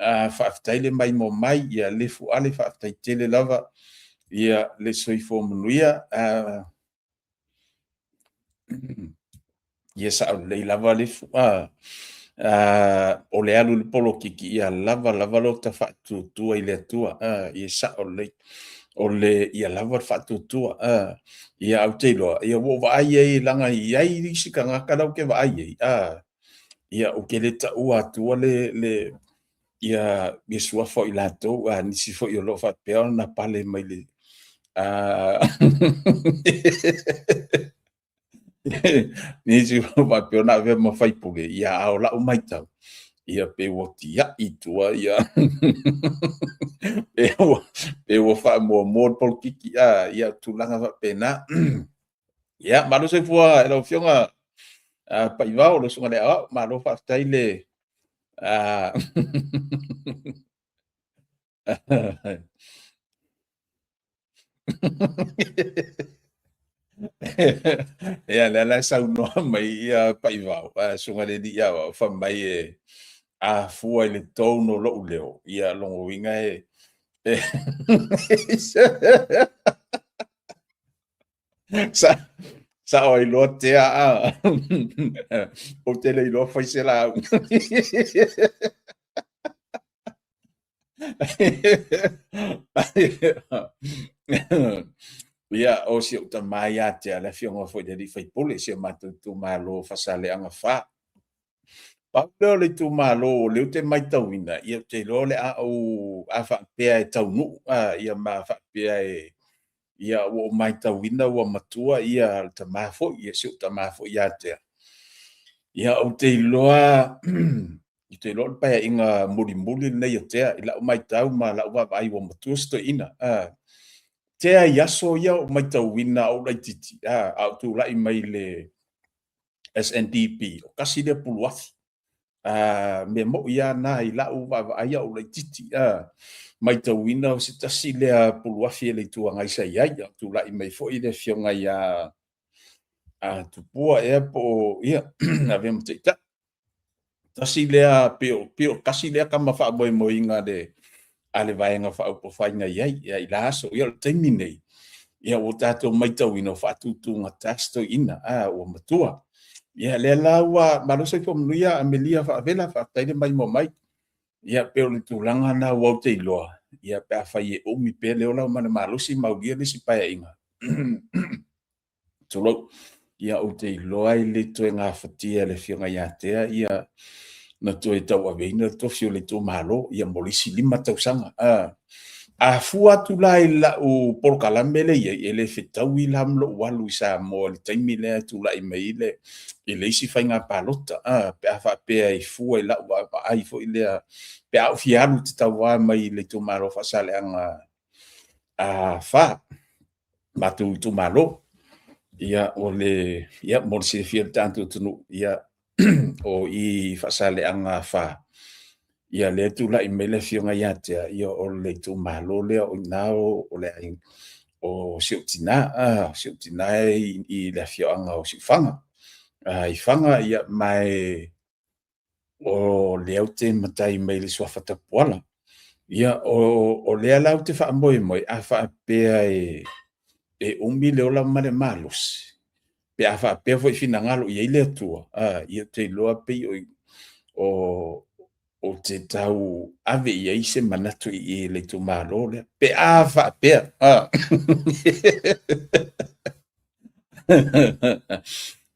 Faafetai le maimoa mai, ia le fuale faafetai tele lava, ia le soifua manuia. Ia sao lelei lava le o le alu i le polokiki, ia lava lava lo ta faatuatua i le Atua. Ia sao lelei, o le ia lava le faatuatua. Ia ae ou te iloa, ia ua ou vaai i ai leaga e i ai isi tagata la ou te vaai i ai, ia ou te le taua atua le ia suafa o i latou, nisi foi o lo o faapea ona pale mai le nisi o faapea ona avea ma faipule, ia a o lau matau, ia pe ua tiai i tua ia pe ua faamuamua le polokiki, ia tulaga faapena. Ia malo soifua i lau Afioga Paivao lau Susuga i le Aoao, malo faafetai le Ia lea la e saunoa mai Paivao, le susuga i le alii aoao fai mai e a fua i le tone o lou leo, ia lona uiga e sao ai loa Tea. Ou te le iloa fai se lauga. Ia, o si ou tama ia Tea, le afioga foi i le sui usufono, si o matou itumalo o Faasaleleaga 4. Pau lea o le itumalo o lea ou te matauina, ia ou te iloa o le a ou, a faapea e taunuu, ia ma faapea e, ia ua ou matauina ua matua le tama foi, ia si ou tama foi ia Tea. Ia ou te iloa o le Paeaiga mulimuli lenei o Tea i lau matau ma lau vaavaai ua matua si toeaina. Tea i aso ia o matauina a o ou laitiiti, a o tulai mai le SNDP, o tasi lea puluafi. Mea moi lava na i lau vaavaai a o ou laitiiti, matauina o se tasi lea puluafi e le Itu Agai sa i ai, a o tulai mai foi le afioga ia Tupua ea po o, ia, avea ma taitai. Tasi lea, pei o tasi lea tama faamoemoeina a le Vaega Faaupufai na i ai i la aso. Ia o le taimi lenei, ia ua tatou matauina ua faatutugata si toeaina, ua matua. Ia lea la ua malo le soifua manuia Amelia Faavela, faafetai le maimoa mai. Ia pei o le tulaga lena aua ou te iloa, ia pe afai e umi pea le ola ma le malosi ma aulia le isi Paeaiga, tulou, ia ou te iloa e le toe gafatia e le Afioga ia Tea ia na toe tauaveina le tofi o le itumalo ia mo le isi 5 tausaga. A fua atu la i lau polokalame lea e i ai, e le fetaui la ma lou alu i Samoa i le taimi lea e tulai mai ai i le isi faiga palota, pe a faapea e fua i lau vaavaai foi lea, pe a ou fia alu ou te tauva mai i le itumalo o Faasaleleaga 4, matou itumalo. Ia, o le, ia, mo le silafia e le tatou atunuu, ia, o i Faasaleleaga 4, ia lea e tulai mai le afioga ia Tea, ia o le itumalo lea o i ina o le aiga, o si ou tina, si ou tina i le afioaga o Siufaga. I Faga, ia, ma e o lea ou te matai mai i le suafa Tapuala. Ia, o lea la ou te faamoemoe, a faapea e umi le ola ma le malosi, pe a faapea foi e finagalo i ai le Atua, ia ou te iloa pei o ou te tau ave i ai se manatu i le itumalo lea, pe a faapea,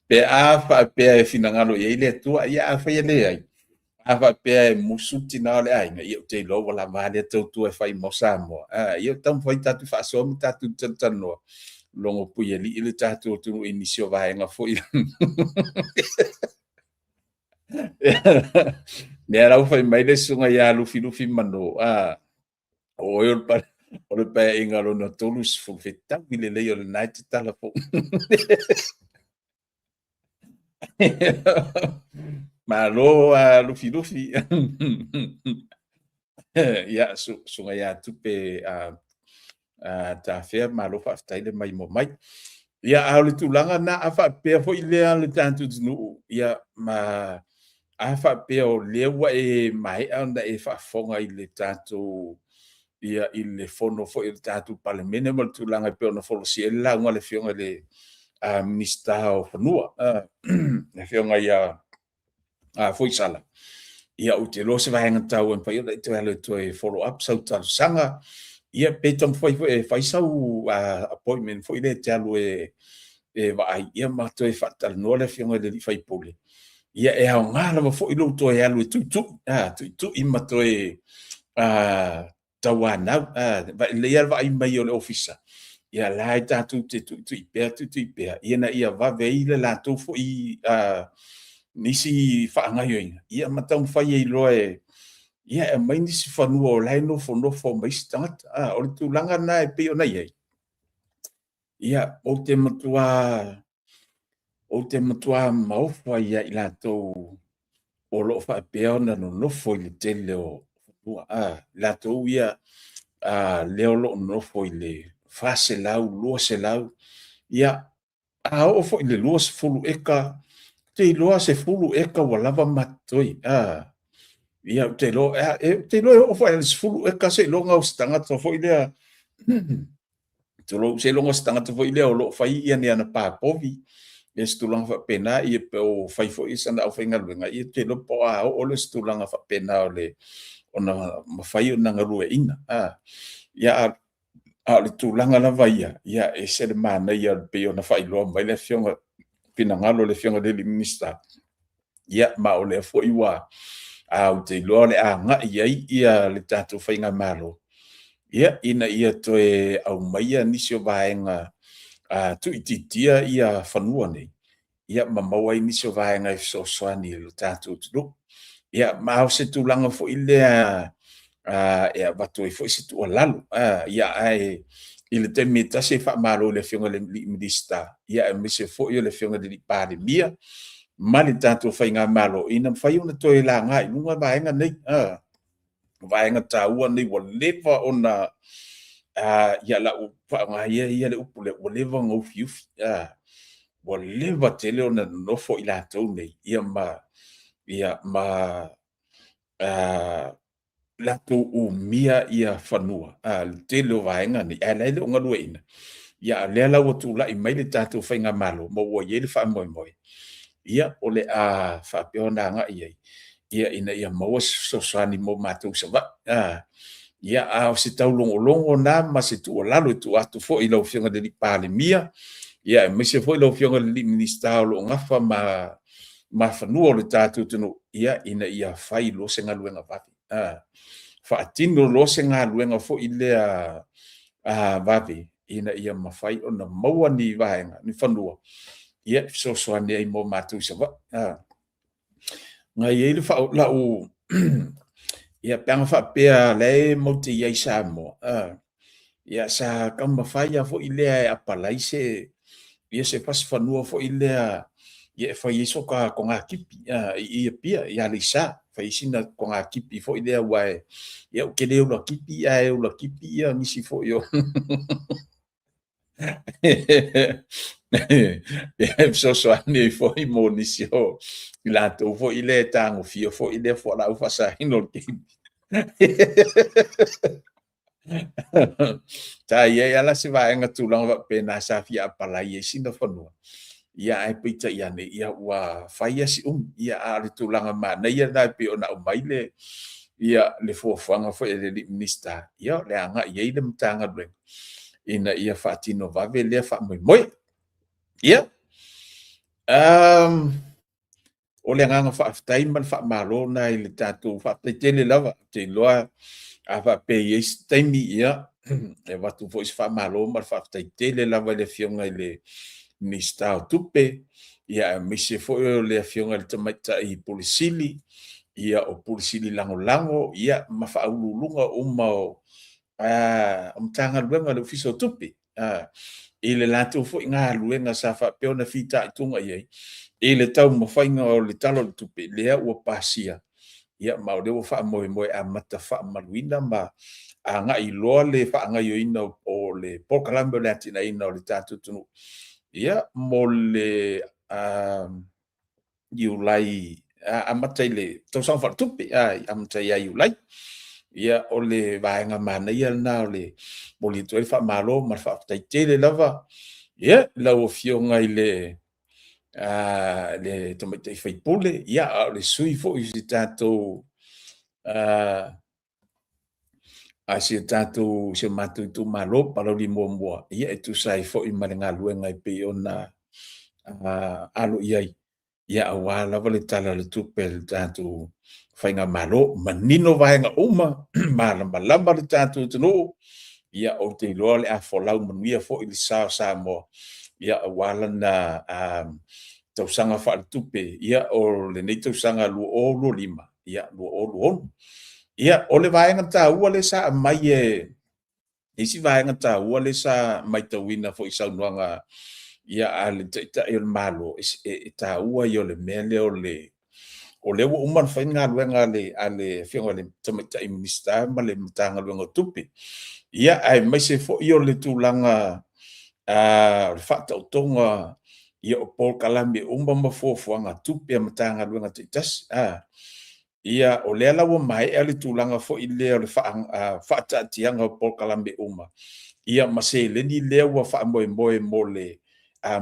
pe a faapea e finagalo i ai le Atua, ia afai e leai, a faapea e musu le tina o le aiga, ia ou te iloa ua lava lea tautua e fai mo Samoa. Ia taumafai tatou faasoa ma tatou talatalanoa, logo puialii le tatou atunuu i nisi o vaega foi. Lea la ua fai mai le susuga ia Lufilufi Mano, o oe o le paeaiga lona 30, fetaui lelei o lena e tatala foi. Malo Lufilufi. Ia, susuga ia Tupe Tafea, malo faafetai le maimoa mai. Ia, a o le tulaga lena, a faapea foi lea le tatou atunuu, ia, ma A faapea o lea ua e maea ona e faafofoga i le tatou ia i le fono foi o le tatou Palemene ma le tulaga e pei ona folasia ai le lauga a le Afioga i le Minisita o Fanua, le Afioga ia Foisala, ia ou te iloa o se vaega taua e mafai ona e toe alu e toe follow up sau talosaga, ia pe taumafai foi e fai sau appointment foi lea e te alu e vaai ma toe faatalanoa le Afioga i le sui usufono. Ia e aoga lava foi lou toe alu e tuitui, tuitui ma toe tauanau. E lelei lava le vaai mai o le Ofisa, ia o la e tatou te tuitui pea tuitui pea ina ia vave ai le latou foi nisi faagaoioiga, ia ma taumafai ai loa e aumai nisi fanua o la e nofonofo ma isi tagata. O le tulaga lena e pei ona i ai, ia ou te matua maofa ia i latou o lo o faapea ona nonofo i le tele o fanua, latou ia lea o lo o nonofo i le 400, 200, ia a oo foi i le 20 eka, ou te iloa 10 eka ua lava ma totoe. Ia ou te iloa e oo foi i le 10 eka seiloga o se tagata foi lea, tulou, seiloga o se tagata foi lea o lo o fai ni ana pa povi, ia se tulaga faapena, ia pe o fai foi sana aufaigaluega, ia ou te iloa po o a oo lea i se tulaga faapena ona mafai ona galueaiina. Ia a o le tulaga lava ia, e ese le manaia e pei ona faailoa mai le Afioga, finagalo o le Afioga i le Minisita, ia ma o lea foi ua ou te iloa o le a agai i ai le tatou faigamalo, ia ina ia toe aumaia nisi o vaega tuuitiitia fanua nei, ia ma maua ai nisi o vaega e fesoasoani i le tatou atunuu. Ia ma o se tulaga foi lea e avatu ai foi se tuualalo, ae i le taimi e tasi e faamalo i le Afioga i le Minisita, aemaise foi o le Afioga i le Palemia ma le tatou faigamalo, ina ia mafai ona toe laga i luga vaega nei, o vaega taua nei ua leva ona ia o le a ou faaaoga ia le upu lea, ua leva ona ufiufi, ua leva tele ona nonofo i latou nei ma latou umia fanua, le tele o vaega nei, ae o la e le o galueaiina, a o lea la ua tulai mai le tatou faigamalo ma ua i ai le faamoemoe, ia, o le a faapea ona agai i ai ina ia maua se fesoasoani mo matou i Savaii. Ia, a o se taulogologo lena ma se tuualalo e tuu atu foi i lau Afioga i le Palemia, aemaise foi lau Afioga i le Minisita o lo o nafa ma fanua o le tatou atunuu, ina ia fai loa se galuega vave, faatino loa se galuega foi lea vave ina ia mafai ona maua ni vaega, ni fanua e fesoasoani ai mo matou i Savaii. Na i ai lau ia pe ana faapea o la e matou te i ai i Samoa, ia sa taumafai lava foi lea e apalai se fasi fanua foi lea e fai ai soka togatogi i Apia i Aleisa, fai ai sina togatogi foi lea, aua ou te le ola tipi ae ola tipi nisi foi o e fesoasoani ai foi mo nisi o i latou foi lea e tagofia foi lea fualaau faasaina o le tipi. Sa i ai lava se vaega tulaga faapena sa fia apalai ai sina fanua, ia ae peitai ane ua fai lava si umi, a o le tulaga manaia lena e pei ona aumai le fuafuaga foi a le Minisita, ia o le a agai i ai le Matagaluega ina ia faatino vave lea faamoemoe. Ia, o le agaga faafetai ma le faamalo lena i le tatou faafetai tele lava. Ou te iloa a faapea e i ai se taimi, ia, e avatu foi se faamalo ma le faafetai tele lava i le Afioga i le Minisita o Tupe, aemaise foi o le Afioga i le Tamaitai Pule Sili, o Pule Sili Lagolago, ma Faauluuluga uma o Matagaluega a le Ofisa o Tupe, i le latou foi galuega sa faapea ona fitaituga i ai i le taumafaiga o le Tala o le Tupe lea ua pasia, ma o lea ua faamoemoe e amata faamamaluina ma agai loa le faagaoioiga o le polokalame o le atinaeina o le tatou atunuu, mo le Iulai amata i le tausaga faaletupe, amata ia Iulai. Ia, o le vaega manaia lena o le momoli atu ai le faamalo ma le faafetai tele lava, ia, i lau Afioga i le tamaitai sui usufono, ia, a o le sui foi o si tatou a si o tatou, si o matou itumalo Palauli 1, ia e tusa ai foi ma le galuega e pei ona alo i ai, ia aua lava le Tala o le Tupe a le tatou Faigamalo. Manino vaega uma, malamalama le tatou atunuu, ia ou te iloa o le a folau manuia foi le sa o Samoa, ia aua lana tausaga faaletupe, ia o lenei tausaga 2025, ia 2026. Ia, o le vaega taua lea sa aumai e isi vaega taua lea sa matauina foi i saunoaga ia a le Taitai o le Malo, e taua ia o le mea lea o le o lea ua uma ona fai le galuega a le Afioga i le Tamaitai Minisita ma le Matagaluega o Tupe, ia aemaise foi o le tulaga o le faataotoga ia o polokalame uma ma fuafuaga tupe a Matagaluega taitasi. Ia, o lea la ua maea le tulaga foi lea o le faataatiaga o polokalame uma, ia ma seleni lea ua faamoemoe mo le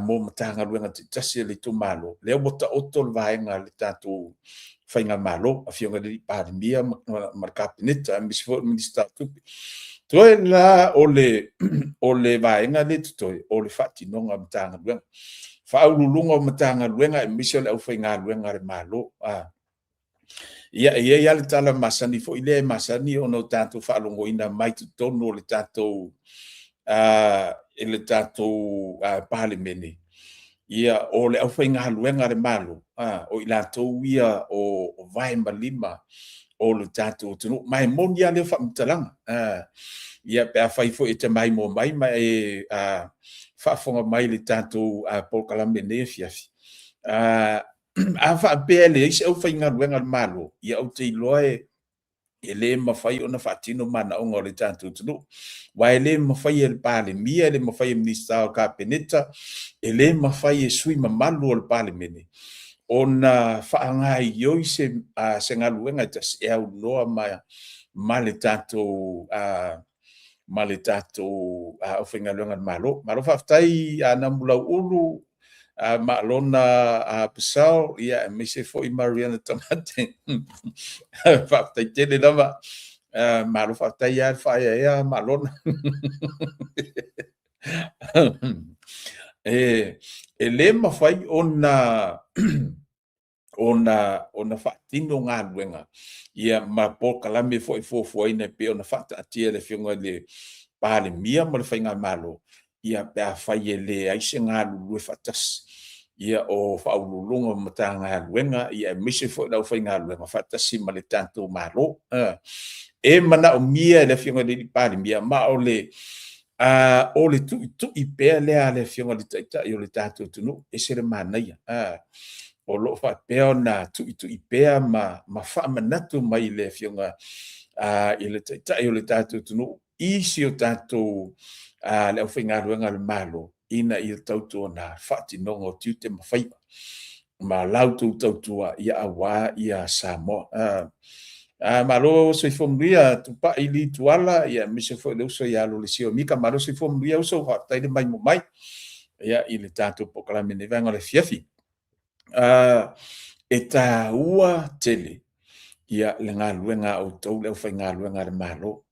mo Matagaluega taitasi a le itumalo, lea ua taoto le vaega a le tatou faigamalo, Afioga i le Palemia ma le Kapeneta aemaise foi o le Minisita o Tupe. Toe la o le vaega lea e totoe, o le faatinoga o Matagaluega, Ofisa Sili o Pulega o Matagaluega aemaise o le aufaigaluega a le Malo. Ia, e i ai lava le tala masani foi lea e masani ona o tatou faalogoina mai totonu o le tatou Palemene, ia, o le aufaigaluega a le Malo, o i latou ia o vae ma lima o le tatou atunuu. Ma e moni lava lea faamatalaga. Ia pe afai foi e te maimoa mai ma e faafofoga mai i le tatou polokalame i lenei afiafi, a faapea e leai se aufaigaluega a le Malo, ia ou te iloa e le mafai ona faatino manaoga o le tatou atunuu. Aua e le mafai e le Palemia, e le mafai e Minisita o le Kapeneta, e le mafai e sui usufono mamalu o le Palemene ona faagaoioi se galuega e tasi e aunoa ma le tatou aufaigaluega a le Malo. Malo faafetai Namulauulu Maaloga Purcell, aemaise foi Mariana Tamate. Faafetai tele lava. Malo faafetai lava le faaeaea Maaloga. E le mafai ona faatino galuega ia ma polokalame foi e fuafuaina e pei ona faataatia e le Afioga i le Palemia ma le faigamalo, ia pe afai e leai se galulue faatasi ia o Ofisa Sili o Pulega o Matagaluega aemaise foi le aufaigaluega faatasi ma le tatou Malo. E manaomia e le Afioga i le Palemia, ma o le tuitui pea lea a le Afioga i le Taitai o le tatou atunuu, e ese le manaia. O lo o faapea ona tuitui pea ma faamanatu mai i le Afioga i le Taitai o le tatou atunuu i si o tatou le aufaigaluega a le Malo ina ia tautuana faatinoga o tiute ma faiva ma la outou tautua aua Samoa. Malo soifua manuia Tupai Lee Tuala, aemaise foi le uso ia Lolesio Mika. Malo soifua manuia uso, faafetai le maimoa mai i le tatou polokalame i lenei vaega o le afiafi. E taua tele ia le galuega a outou le aufaigaluega a le Malo.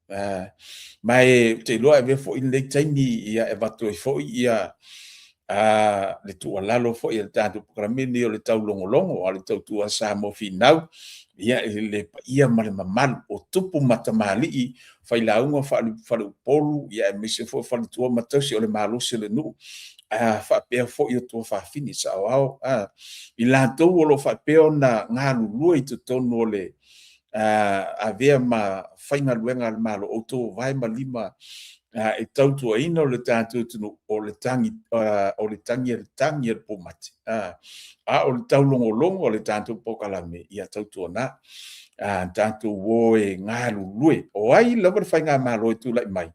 Ma e ou te iloa e avea foi lenei taimi e avatu ai foi le tuualalo foi a le tatou polokalame lenei o le taulogologo a le tautua Samoa Finau, ia i le paia ma le mamalu o tupu ma tamalii, failauga, faleupolu, aemaise foi faletua ma tausi o le malosi o le nuu, faapea foi o tuafafine, saoao, i latou o lo o faapea ona galulue i totonu o le avea ma faigaluega a le Malo, o outou o vae ma lima e tautuaina le tatou atunuu, o le tagi a le tagi a le pumate, a o le taulogologo o le tatou polokalame, ia tautuana tatou o e galulue. O ai lava le faigamalo e tulai mai,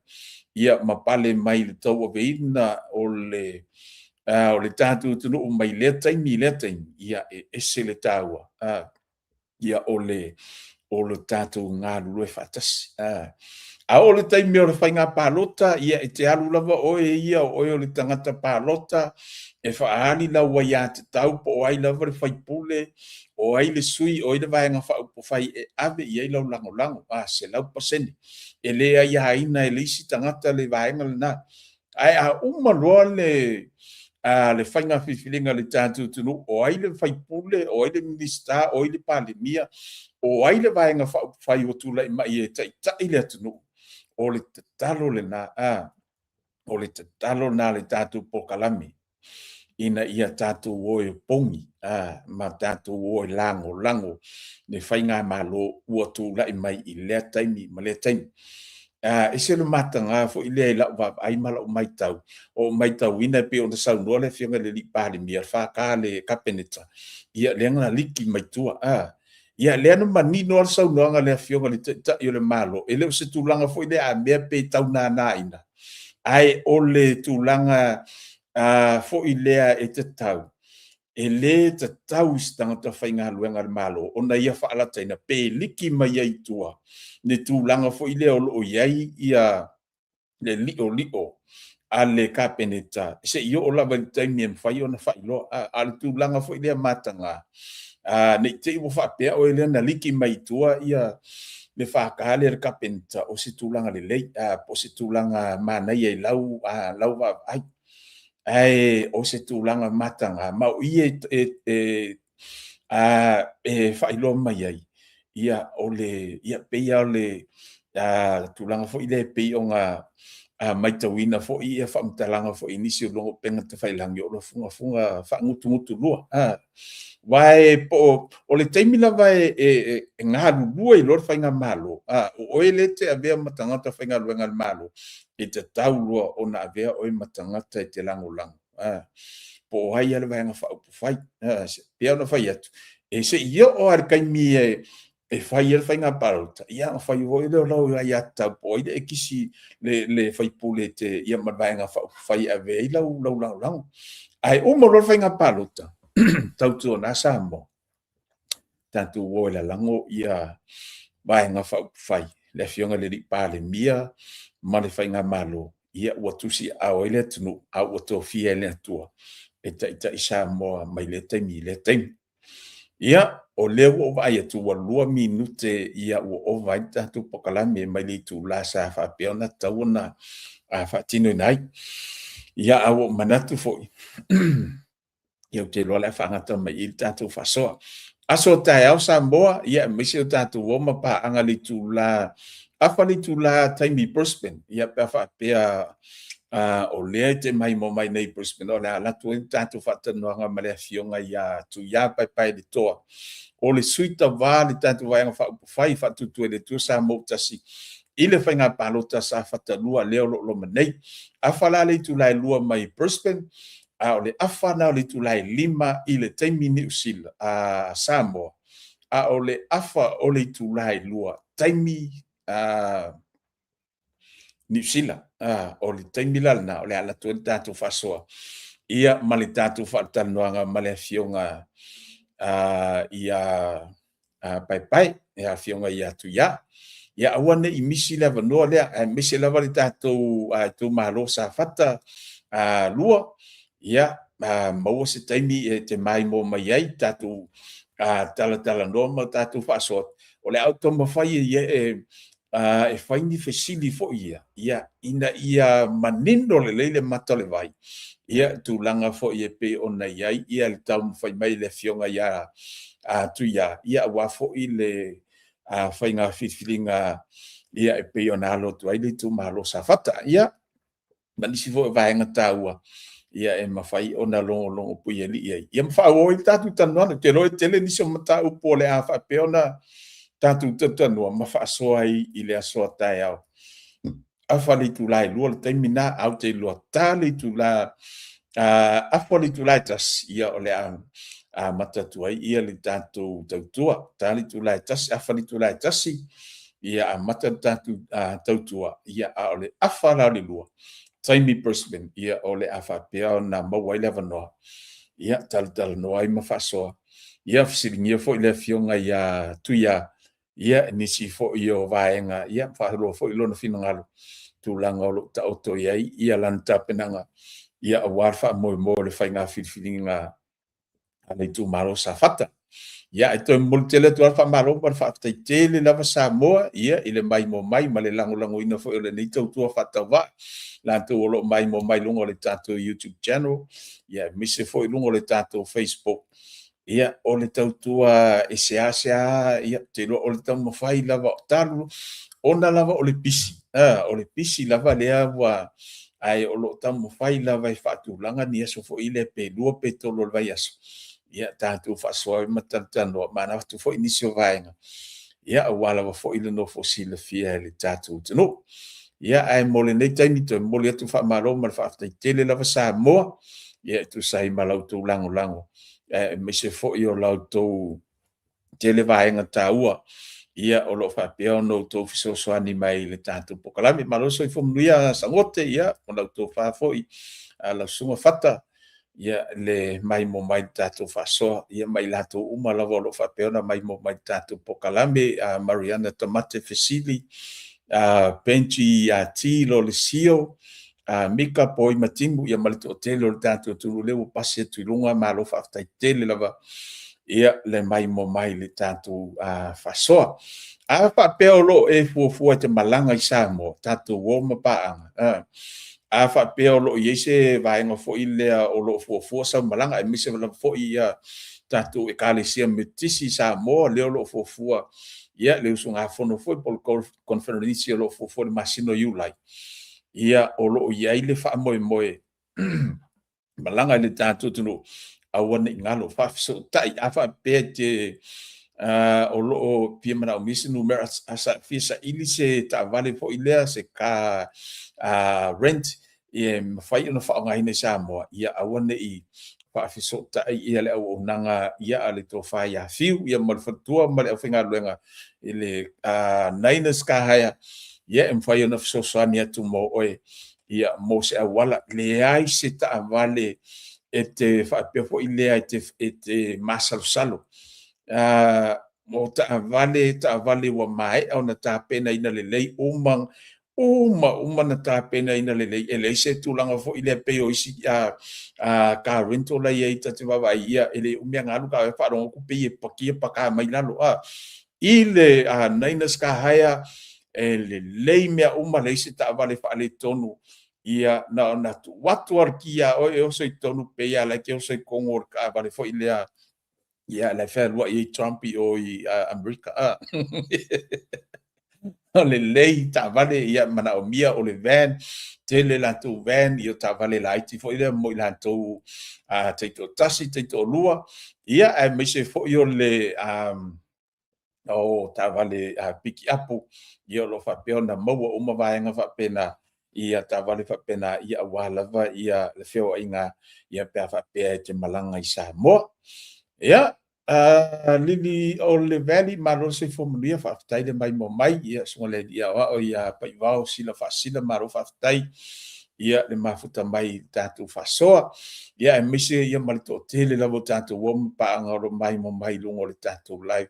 ia ma pale mai i le tauaveina o le tatou atunuu mai lea taimi i lea taimi, ia e ese le taua. Ia o le o le tatou galulue faatasi. A oo le taimi o le faiga palota, ia e te alu lava oe ia o oe o le tagata palota e faaali lau aiatatau po o ai lava le faipule, o ai le sui, o ai le Vaega Faaupufai e ave i ai lau lagolago, 100%. E le aiaina e le isi tagata le vaega lena. Ae a uma loa le faiga filifiliga a le tatou atunuu, o ai le faipule, o ai le Minisita, o ai le Palemia, o ai le Vaega Faaupufai ua tulai mai e taitai le atunuu, o le tatalo lena, o le tatalo lena a le tatou polokalame, ina ia tatou o e opogi ma tatou o e lagolago le faigamalo ua tulai mai i lea taimi ma lea taimi. E ese le mataga foi lea i lau vaavaai ma lau matau, o matauina e pei ona saunoa le Afioga i le Palemia, le FK a le Kapeneta, ia lea na liki mai tua. Ia lea na manino lava le saunoaga a le Afioga i le Taitai o le Malo, e le o se tulaga foi lea a mea pe tau nanaina, ae o le tulaga foi lea e tatau, e le tatau i se tagata faigaluega a le Malo ona ia faalataina pe liki mai ai i tua le tulaga foi lea o lo o i ai le liolio a le Kapeneta seia oo lava i le taimi e mafai ona faailoa. A o le tulaga foi lea mataga, ne i te i ua faapea oe lea na liki mai i tua le FK lea a le Kapeneta, o se tulaga lelei, po o se tulaga manaia i lau vaavaai. Ae o se tulaga mataga, ma o i e faailoa mai ai, ia o le pei lava o le tulaga foi lea e pei ona matauina foi faamatalaga foi i nisi o luga o upega tafailagi, o lo o fugafuga faagutugutu-lua. Aua po o le taimi lava e galulue ai loa le faigamalo, o oe lea e te avea ma tagata faigaluega a le Malo, e tatau loa ona avea oe ma tagata e te lagolago, po o ai lava le Vaega Faaupufai. E pei ona fai atu, se i oo lava i le taimi e fai ai le faiga palota, ia ona fai foi lea o lau aiatatau po o ai le e kisi le faipule ma le Vaega Faaupufai e ave i ai lau lagolago. Ae uma loa le faiga palota, tautuana Samoa, tatou o e lalago Vaega Faaupufai, le Afioga i le Palemia ma le faigamalo, ia ua tusiaao ai le atunuu, a ua tofia e le Atua e taitai Samoa mai lea taimi i lea taimi. Ia, o lea ua ou vaai atu ua 2 minute ua ova ai le tatou polokalame mai le itula sa faapea ona tatau ona faatinoina ai. Ia, a ua ou manatu foi, ia ou te iloa o le a faagata mai i i le tatou faasoa. Aso a taeao Samoa, ia aemaise o tatou o ma paaga i le itula, afa le itula taimi i Brisbane, ia pe a faapea o lea e te maimoa mai nei i Brisbane, o le a alu atu ai le tatou faatalanoaga ma le Afioga ia Tuia Paepaeletoa, o le sui tauva a le tatou Vaega Faaupufai Faatuatua i le Atua Samoa ua Tasi i le faiga palota a Safata 2 lea o lo o loma nei. Afa la le itula e 2 mai Brisbane, a o le afa lena o le itula e 5 i le taimi Niu Sila, Samoa, a o le afa o le itula e 2 taimi Niu Sila. O le taimi la lena o le a alu atu ai le tatou faasoa ia ma le tatou faatalanoaga ma le Afioga ia Paepae, le Afioga ia Tuia. Ia aua ne i misi le avanoa lea, aemaise lava le tatou itumalo Safata 2, ia maua se taimi e te maimoa mai ai tatou talatalanoa ma tatou faasoa. O le a ou taumafai e fai ni fesili foi ia, ia, ina ia manino lelei le mata o le vai, ia, tulaga foi e pei ona i ai ia le taumafai mai le Afioga ia Tuia, ia aua foi le faiga filifiliga ia e pei ona alo atu ai le itumalo Safata. Ia, ma nisi foi o vaega taua ia e mafai ona logologo puialii ai, ia ma faaauau ai le tatou talanoaga. Ou te iloa e tele nisi o mataupu o le a faapea ona tatou talatalanoa ma faasoa ai i le aso a taeao. Afa le itula e 2 le taimi lena, ae ou te iloa ta le itula, afa le itula e 1, ia o le a amata atu ai ia le tatou tautua. Ta le itula e 1, afa le itula e 1, ia amata le tatou tautua, ia a o le afa la o le 2, taimi Brisbane, ia o le a faapea ona maua ai le avanoa, ia talatalanoa ai ma faasoa. Ia, fesiligia foi le Afioga ia Tuia, ia, nisi foi o vaega, ia, faailoa foi lona finagalo, tulaga o lo o taoto i ai ia lana tapenaga, ia aua le faamoemoe o le faiga filifiliga a le itumalo o Safata. Ia, ae toe momoli tele atu lava le faamalo ma le faafetai tele lava Samoa, ia, i le maimoa mai ma le lagolagoina foi o lenei tautua faatauvaa, latou o lo o maimoa mai i luga o le tatou YouTube channel, ia aemaise foi luga o le tatou Facebook. Ia, o le tautua e seasea, ia, ou te iloa o le taumafai lava talu ona lava o le pisi, o le pisi lava lea ua, ae o lo o taumafai lava e faatulaga ni aso foi lea pe 2 pe 3 o le vaiaso, ia tatou faasoa ai ma talatalanoa ma avatu foi nisi o vaega, ia aua lava foi le nofo silafia e le tatou atunuu. Ia, ae mo lenei taimi, toe momoli atu faamalo ma le faafetai tele lava Samoa, ia e tusa ai ma la outou lagolago, aemaise foi o la outou tele vaega taua, ia o lo o faapea ona outou fesoasoani mai i le tatou polokalame. Malo le soifua manuia Sagote, ia ma lau tofa foi lau Susuga Fata, ia le maimoa mai i le tatou faasoa, ia ma i latou uma lava o lo o faapea ona maimoa mai i le tatou polokalame, Mariana Tamate Fesili, Benji T Lolesio, Mika Poi Matimu, ia ma le toatele o le tatou atunuu lea ua pasi atu i luga, malo faafetai tele lava, ia le maimoa mai i le tatou faasoa. A faapea o lo o e fuafua e te malaga i Samoa, tatou o ma paaga, a faapea o lo o i ai se vaega foi lea o lo o fuafua sau malaga, aemaise lava foi ia tatou Ekalesia Metotisi i Samoa, lea o lo o fuafua ia le usugafono foi po o le Koneferenisi o lo o fuafua i le masina o Iulai, ia o lo o i ai le faamoemoe malaga i le tatou atunuu, aua ne i galo, faafesootai, a faapea e te o lo o fia manaomia se numera, fia saili se taavale foi lea, se car rent, e mafai ona faaaogaina i Samoa, ia aua ne i faafesootai ia le auaunaga ia a le tofa ia Fiu, ia ma le faletua ma le aufaigaluega i le Niners Car Hire, ia e mafai ona fesoasoani atu mo oe, ia mo se auala. Leai se taavale e te faapea foi lea e te masalosalo. O taavale ua maea ona tapenaina lelei uma, uma ona tapenaina lelei, e leai se tulaga foi lea pei o isi car rental la e i ai ta te vaavaai, ia e le umi lava ona alu taavale faalogo atu pei e pakia paka mai lalo. I le Niners Car Hire, e lelei mea uma, leai se taavale faaletonu, ia na ona tuu atu lava o le ki ia oe e oso i totonu, pei lava la e te oso i totonu o le taavale foi lea, ia la e fealuai ai Trump i o i Amerika. O lelei taavale, ia manaomia o le van, tele latou van, ia taavale laiti foi lea mo i latou taitoatasi, taitoalua, ia aemaise foi o le o taavale pikiapu, ia o lo o faapea ona maua uma vaega faapena, ia taavale faapena, ia aua lava ia le feoaiga, ia pe a faapea e te malaga i Samoa. Ia, Lili o le Valley, malo le soifua manuia, faafetai le maimoa mai, ia susuga i le alii aoao ia Paivao Sila Faasila, malo faafetai, ia le mafuta mai i le tatou faasoa, ia aemaise ia ma le toatele lava o tatou o ma paaga o lo o maimoa mai i luga o le tatou live,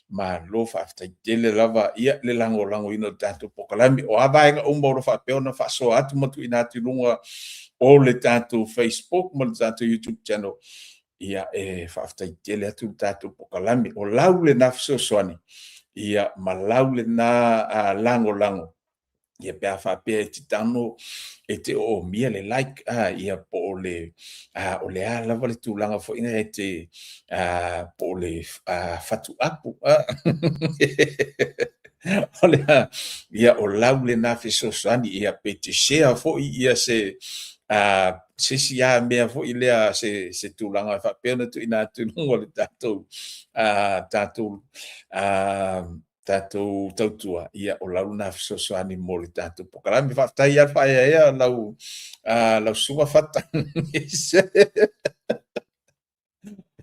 malo faafetai tele lava, ia le lagolagoina o le tatou polokalame. O a vaega uma o lo o faapea ona faasoa atu ma tuuina atu i luga o le tatou Facebook ma le tatou YouTube channel, ia e faafetai tele atu le tatou polokalame. O lau lena fesoasoani, ia ma lau lena lagolago, ia pe a faapea e te tago e te oomia le like, ia po o le o le a lava le tulaga foi lea e te po o le fatuapu o le ia o lau lena fesoasoani, ia pe te share foi ia se se isi lava mea foi lea se tulaga faapea ona tuuina atu i luga o le tatou tatou tatou tautua, ia o lau lena fesoasoani mo le tatou polokalame. Faafetai lava le faaeaea lau lau susuga Fata.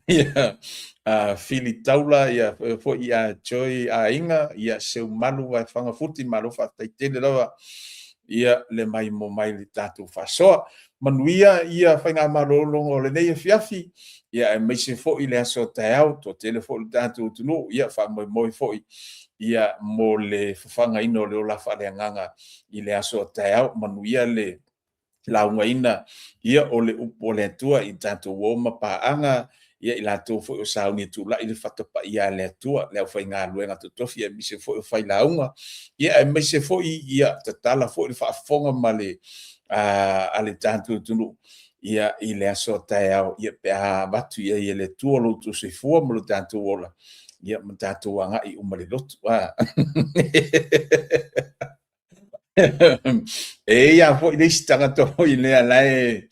Ia Fili Taula, ia foi ia Joy Aiga, ia Seumalu Vaefaga Futi, malo faafetai tele lava ia le maimoa mai i le tatou faasoa. Manuia ia faigamalologa o lenei afiafi. Ia aemaise foi le aso taeao, toatele foi le tatou atunuu, ia faamoemoe foi ia mo le fafagaina o le ola faaleagaga i le aso taeao. Manuia le laugaina ia o le upu o le Atua i tatou o mapaaga, ia i latou foi o sauni e tulai le fatapaia a le Atua, le aufaigaluega totofi aemaise foi o failauga, ia aemaise foi ia tatala foi le faafofoga ma le a le tatou atunuu ia i le aso taeao, ia pe a avatu i ai e le Atua lo outou soifua ma lo tatou ola, ia ma tatou agai uma i le lotu. E i ai foi le isi tagata foi lea la e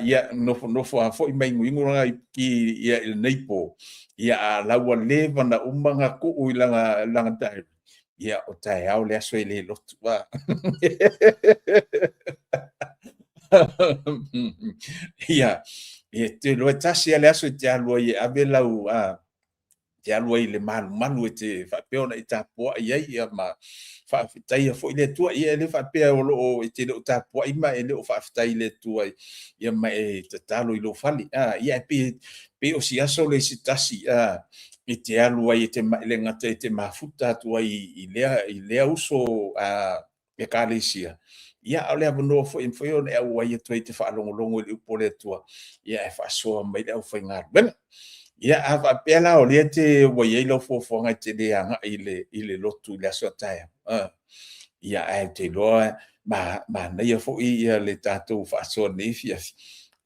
ia nofonofo lava foi ma iguigu lana ipuki ia i lenei po, ia a la ua leva ona uma ona tuu i lana diary, ia o taeao le aso e le lotu. Ia, e te iloa e tasi lava le aso e te alu ai e ave lau te alu ai i le malumalu e te faapea ona e tapuai ai ia ma faafetaia foi le Atua. Ia e le faapea o lo o e te le o tapuai ma e le o faafetai i le Atua ia ma e tatalo i lou fale. Ia e pei o si aso lea se tasi e te alu ai e te le gata e te mafuta atu ai i lea uso Ekalesia, ia a o le avanoa foi e mafai ona e auai atu ai e te faalogologo i le upu a le Atua, ia ae faasoa mai le aufaigaluega. Ia a faapea la o lea ua i ai lau fuafuaga e te le agai i le lotu i le aso a taeao, ia ae ou te iloa manaia foi le tatou faasoa i lenei afiafi,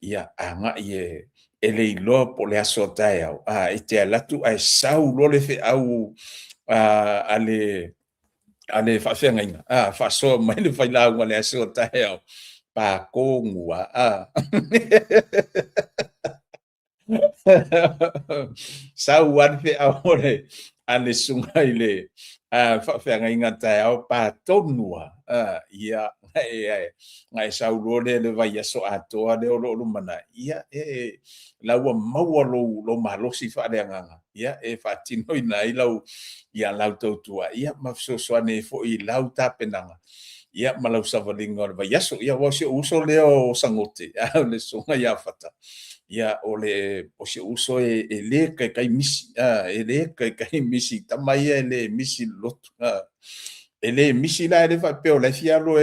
ia agai e le iloa po o le aso a taeao, e te alu atu ae sau loa le feau a le faafeagaiga, faasoa mai le failauga i le aso a taeao, pa tonu lava. Sau lava le feau a le susuga i le faafeagaiga taeao, pa tonu lava. Ia, ona e sau loa lea i le vaiaso atoa lea o lo o lumanai, ia o la ua maua lou malosi faaleagaga e faatinoina ai lau tautua ma fesoasoani ai foi i lau tapenaga ma lau savaliga o le vaiaso. Ia aua o si ou uso lea o Sagote, le susuga ia Fata, ia o si ou uso e le taitai misi, e le taitai misi, tama ia e le misi i le lotu. E le misi la, e le faapea o la e fia alu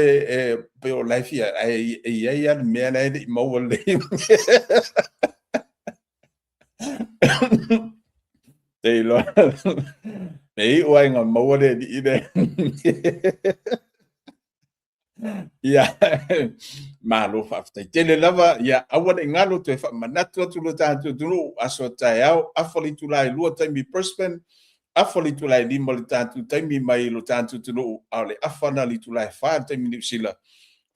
pei o la e fia, ae i ai lava le mea la e le i maua lelei. Te iloa, e iu lava ina maua le alii lea. Ia, malo faafetai tele lava. Ia, aua ne i galo toe faamanatu atu lo tatou atunuu, aso a taeao, afa le itula e 2 taimi Brisbane, afa le itula e 5 le tatou taimi mai lo tatou atunuu, a o le afa lena le itula e 4 le taimi Niu Sila,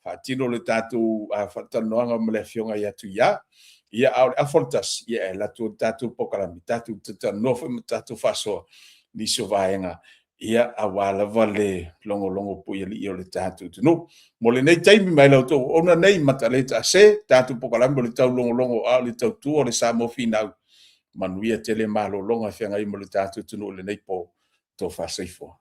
faatino le tatou faatalanoaga ma le afioga ia Tuia. Ia, a o le afa o le 1, ia e alu atu le tatou polokalame, tatou talanoa foi ma tatou faasoa nisi o vaega, ia, aua lava le logologo puialii o le tatou atunuu. Mo lenei taimi mai la outou auauna nei, mataletaase, tatou polokalame o le taulogologo a o le tautua o le Samoa Finau. Manuia tele malologa e feagai ma le tatou atunuu i lenei po. Tofa soifua.